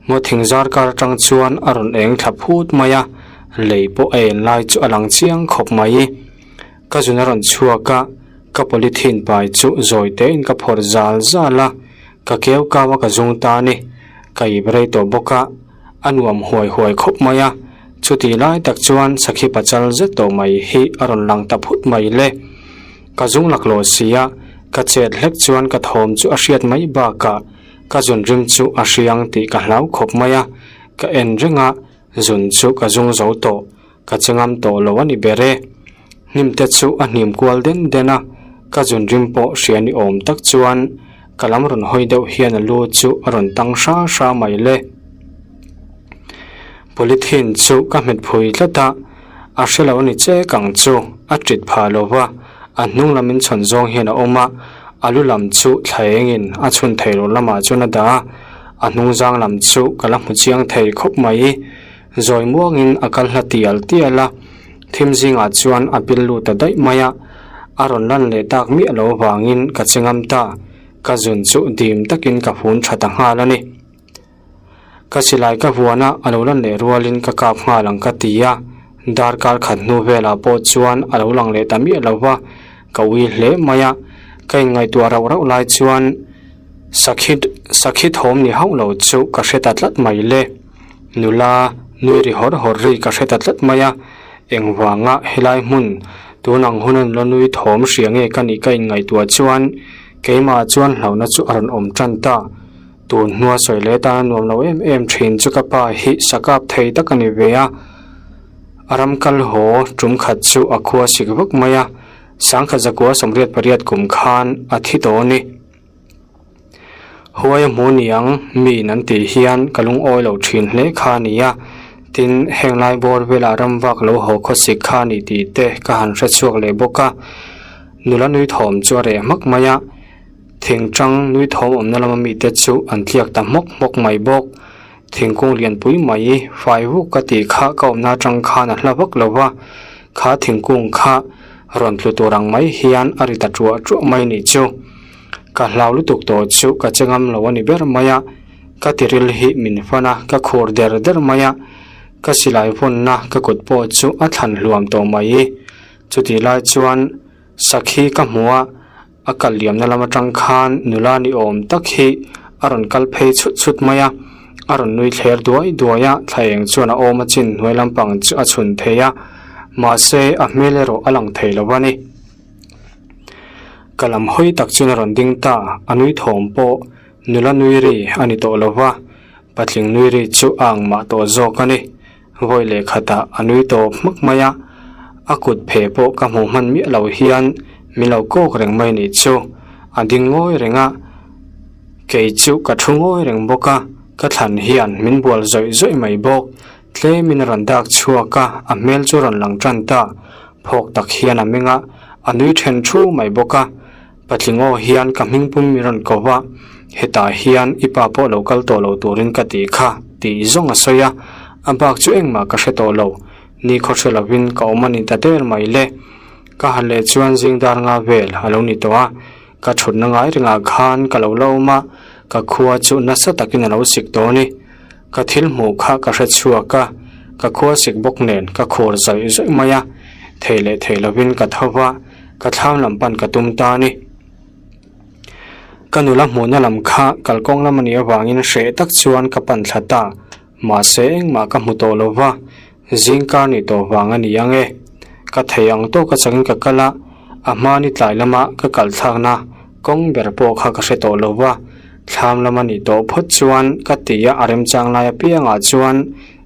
Speaker 1: Ngaw thing zar kar atang chuan a rawn eng thla phut mai a, lei pawh a en lai chu a lang chiang khawp mai. Ka zun a rawn chhuak a, ka polythene pai chu zawi tein ka phawrh zal zal a, ka keu kau a ka zung ta a ni. Ka ip rei tawh bawk a, a nuam huai huai khawp mai a, chutih lai tak chuan sakhi pachal zet tawh mai hi a rawn lang ta phut mai le. Ka zung laklawh si a, ka chet hlek chuan ka thawm chu a hriat mai bakah ka zun rim chu a hriang tih ka hlau khawp mai a, ka en reng a, zun chu ka zung zo tawh. Ka che ngam tawh lo a ni ber e. Hnim te chu a hnim kual den den a, ka zun rim pawh hria ni awm tak chuan ka lam rawn hawi deuh hian a lu chu a rawn tang hra hra mai le. Polythene chu ka hmet phui tlat a, a hre lo a ni chek ang chu, a tit phah lo va, a hnung lam in chhawn zawng hian a awm a, a lu lam chu thla engin a chhun thei lo lamah chuan a dah a, a hnung zang lam chu ka la hmu chiang thei khawp mai. Zawi muangin a kal hla tial tial a, thim zingah chuan a pil lut ta daih mai a, a rawn lan leh tak miah lo vangin ka che ngam ta, ka zun chu dim takin ka fun tha ta nghal a ni. Ka silai ka vuan a, a lo lan leh rualin ka kap nghal ang ka ti a, Darkar khat hnu velah pawh chuan a lo lang leh ta miah lo va, ka ui hle mai a. Ka inngaihtuah rauh rauh lai chuan sakhi sakhi thawm ni hauh lo chu ka hre ta tlat mai le. Nula nui ri hawrh hawrh ri ka hre ta tlat mai a, engvanga helai hmun tun ang huna nula nui thawm hria nge ka nih ka inngaihtuah chuan keimah chuan hlauhna chu a rawn awm tan ta. Tun hnua sawi leh tana nuam lo em em thin chu ka pa hi sakap thei tak a ni ve a, a ram kal haw tum khat chu a khua sik vak mai a, sangkhat zakua 88 kum khan a thi tawh a ni. Huai a hmu niang miin an tih hian ka lungawi loh thin hle kha a ni a, tin heng lai bawr velah ram vak lo haw khawsik kha a ni tih te ka han hre chhuak leh bawk a, nula nui thawm chu a reh hmak mai a. Thingtang nui thawm awmna lama mite chu an tliak ta hmawk hmawk mai bawk. Thingkung lianpui mai fai vuk ka tih kha ka awmna atang khan a hla vak lo va, kha thingkung kha rawn tlu tur ang mai hian a ri ta tuah tuah mai nih chu. Ka hlau lutuk tawh chu ka che ngam lo a ni ber mai a, ka tiril hi min fan a, ka khur der der mai a, ka silai vawnna ka kut pawh chu a thlan hluam tawh mai. Chutih lai chuan sakhi ka hmu a. A kal liamna lam atang khan nula ni awm tak hi a rawn kal phei chhut chhut mai a, a rawn nui thler duai duai a, thla eng chuan a awm a chin hnuai lampang chu a chhun thei a, mahse a hmel erawh a lang thei lo a ni. Ka lam hawi tak chuan a rawn ding ta, a nui thawm pawh nula nui ri a ni tawh lo va, patling nui ri chu a ang mah tawh zawk a ni. Vawi leh khatah a nui tawp hmak mai a, a kut phe pawh ka hmuh hman miah lo hian min lo kawk reng mai nih chu. A ding ngawi reng a, kei chu ka thu ngawi reng bawk a, ka thlan hian min bual zawih zawih mai bawk. Tlemin a rawn dak chhuak a, a hmel chu rawn lang tan ta. Phawk tak hian a meng a, a nui then thu mai bawk a. Patling aw hian ka hming pum min rawn ko va, hetah hian i pa pawh lo kal tawh lo turin ka tih kha, tih zawng a sawi a, a bak chu engmah ka hre tawh lo, ni khaw hre lovin ka awm a ni ta der mai le. Ka han leh chuan zing dar nga vel a lo ni tawh a, ka thutna ngai ringah khan ka lo la awm a, ka khua chu nasa takin a lo sik tawh a ni. Ka thil hmuh kha ka hre chhuak a, ka khua sik bawk nen ka khur zawih zawih mai a, thei leh thei lovin ka tho va, ka thlam lam pan ka tum ta a ni. Ka nula hmuhna lam kha kalkawng lam a nih avangin hreh tak chuan ka pan thla ta, mahse engmah ka hmu tawh lo va, zingkar nih tawh vang a ni ang e. Ka thei ang tawk a changin ka kal a, a hma ni tlai lama ka kal thlakna kawng ber pawh kha ka hre tawh lo va, thlam lama nih tawh phawt chuan ka ti a, a remchang lai apiangah chuan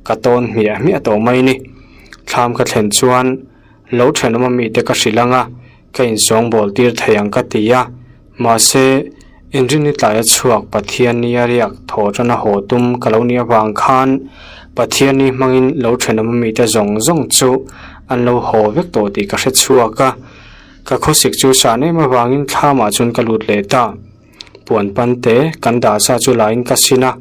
Speaker 1: ka tawn hmiah hmiah tawh mai ni. Thlam ka thlen chuan Lo thenawm a mite ka hrilh ang a, ka insawngbawl tir thei ang ka ti a. Mahse, inrinni tlaia chhuak Pathianni a riak thaw tana haw tum ka lo nih avang khan Pathianni hmangin lo thenawm a mite zawng zawng chu an lo haw vek tawh tih ka hre chhuak a. Ka khawsik chu san em avangin thlamah chuan ka lut leh ta. Puan pante kan dah sa chu lain ka sin a.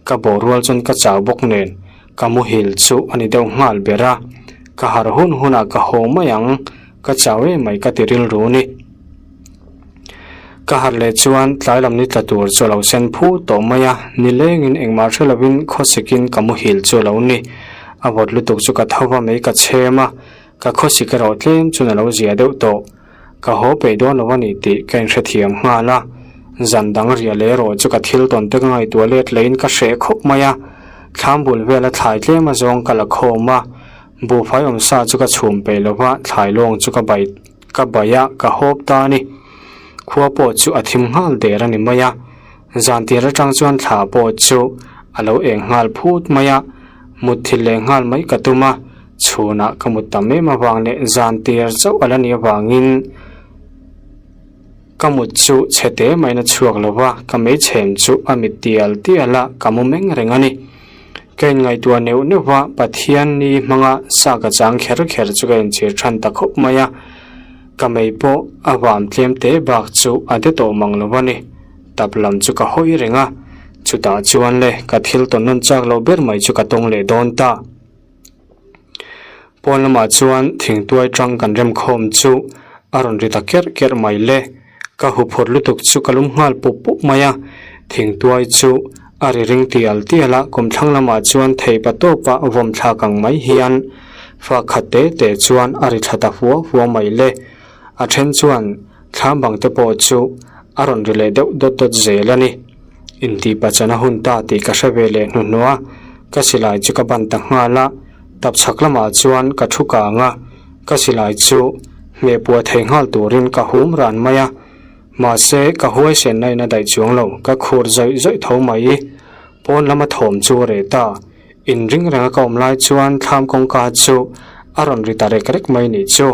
Speaker 1: Ka borual chuan ka chau bawk nen ka muhil chu a ni deuh nghal ber a, ka harh hun hunah ka haw mai ang, ka chau em mai ka ti rilru ni. Ka harh leh chuan tlai lam ni tla tur chu a lo sen phut tawh mai a, nilengin engmah hre lovin khawsikin ka muhil chu a lo ni. A vawt lutuk chu ka tho va mai ka chhem a, ka khawsik erawh tlem chuan a lo zia deuh tawh. Ka haw peih dawn lo a ni tih ka inhrethiam nghal a, zan dang riah leh erawh chu ka thil tawn te ka ngaihtuah let leiin ka hreh khawp mai a, thlam bul vela thlai tlem azawng ka la khawm a, buhfai awm sa chu ka chhum peih lo va, thlai lawng chu ka bai ka bai a, ka hawp ta a ni. Khua pawh chu a thim nghal der a ni mai a, zan tir atang chuan thla pawh chu a lo eng nghal phut mai a, Mutthilh leh nghal mai ka tum a, chhunah ka mut tam em avang leh zan tir chauh a la nih avangin ka mut chu chhe te maiin a chhuak lo va, ka meichhem chu a mit tial tial a, ka mu meng reng a ni. Ka inngaihtuah neuh neuh va, Pathian ni hmanga sa ka chang kher kher chu ka inchhir than ta khawp mai a, ka mei pawh a vam tlem te bak chu a de tawh mang lo a ni. Tap lam chu ka hawi reng a, chutah chuan le ka thil tawn nawn chak loh ber mai chu ka tawng leh dawn ta. Pawn lamah chuan thingtuai tang kan rem khawm chu a rawn ri ta kerh kerh mai le, ka huphurh lutuk chu ka lum nghal pup pup mai a, thingtuai chu a ri ring tial tial a, kumthlang lamah chuan theipa tawpa vawm thlak ang mai hian. Fa khat te te chuan a ri thla ta fua fua mai le. A then chuan thlam bang te pawh chu a rawn ri leh deuh dawt dawt zel a ni. Intih pachana hun ta tih ka hre ve leh hnuhnawh a, ka silai chu ka ban ta nghal a, tapchhak lamah chuan ka thu kang a, ka silai chu hmeh puah thei nghal turin ka hum ran mai a, mahse ka huaisen na in a daih chuang lo, ka khur zawih zawih tho mai. Pawn lama thawm chu a reh ta. Inring renga ka awm lai chuan thlam kawngka chu a rawn ri ta rek rek mai nih chu.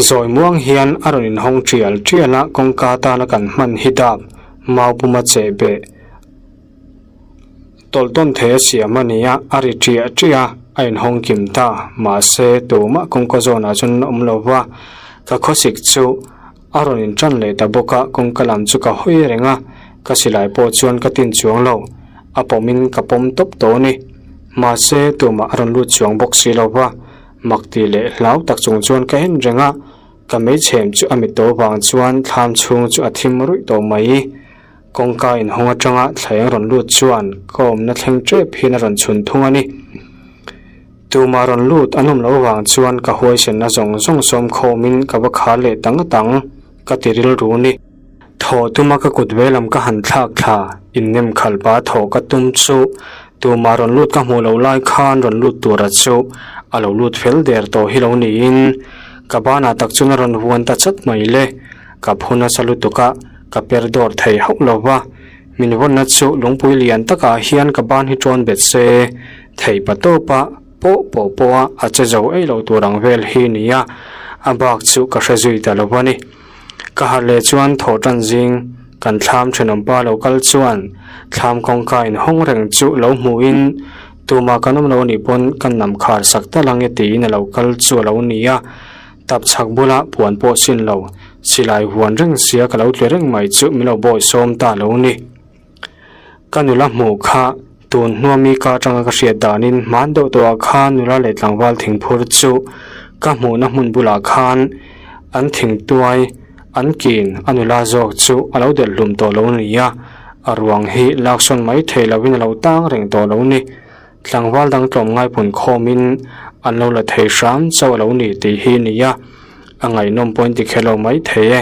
Speaker 1: Zawi muang hian a rawn inhawng tial tial a, kawngka tana kan hman hi dap mau puma cheh beh tawlh tawn thei a siam a ni a, a ri tiah tiah a, a inhawng kim ta. Mahse tumah kawngka zawnah chuan an awm lo va, ka khawsik chu A rawn inṭan leh ta bawk a, kawngka lam chu ka hawi reng a, ka silai pawh chuan ka tin chuang lo, a pawmin ka pawm tawp tawh a ni. Mahse, tumah a rawn lut chuang bawk si lo va, mak tih leh hlau tak chung chuan ka en reng a, ka meichhem chu a mit tawh vang chuan thlam chhung chu a thim ruih tawh mai. Kawngka inhawng aṭanga thlaeng rawn lut chuan ka awmna thleng ṭep hian a rawn chhun thung a ni. Tumah rawn lut an awm loh vang chuan ka huaisenna zawng zawng sawm khawmin ka va khar leh tang tang ka ti rilru ni. Thawh tuma ka kut ve lam ka han thlak thla, innem khalh pa thawh ka tum chu tumah rawn lut ka hmuh loh lai khan rawn lut tura chu a lo lut fel der tawh hi lo niin ka banah tak chuan a rawn vuan ta chat mai le. Ka phu nasa lutuk a, ka per dawr thei hauh lo va. Min vawnna chu lungpui lian takah hian ka ban hi ṭawn bet se, thei pa tawpa pawh pawh pawha a che zo ei loh tur ang vel hi ni a, a bak chu ka hre zui ta lo a ni. Ka harh leh chuan thawh ṭan zing kan thlam ṭhenawmpa lo kal chuan thlam kawngka inhawng reng chu lo hmuhin tumah kan awm lo anih pawn ka nam khar sak tal ang e tiin a lo kal chu a lo ni a. Tap chhak bula puan pawh sin lo, silai huan reng sia ka lo tli reng mai chu min lo bawi sawm ta lo ni. Ka nula hmuh kha tun hnua mi ka atanga ka hriat danin hman deuh tawhah khan nula leh tlangval thingphur chu ka hmuhna hmun bulah khan an thingtuai an kin a nula zawk chu a lo delh hlum tawh lo ni a, a ruang hi laksawn mai thei lovin a lo tang reng tawh lo ni. Tlangval dang tlawmngai pun khawmin an lo la thei hram chauh a lo ni tih hi nia, a ngaihnawm pawhin ti kher lo mai thei e.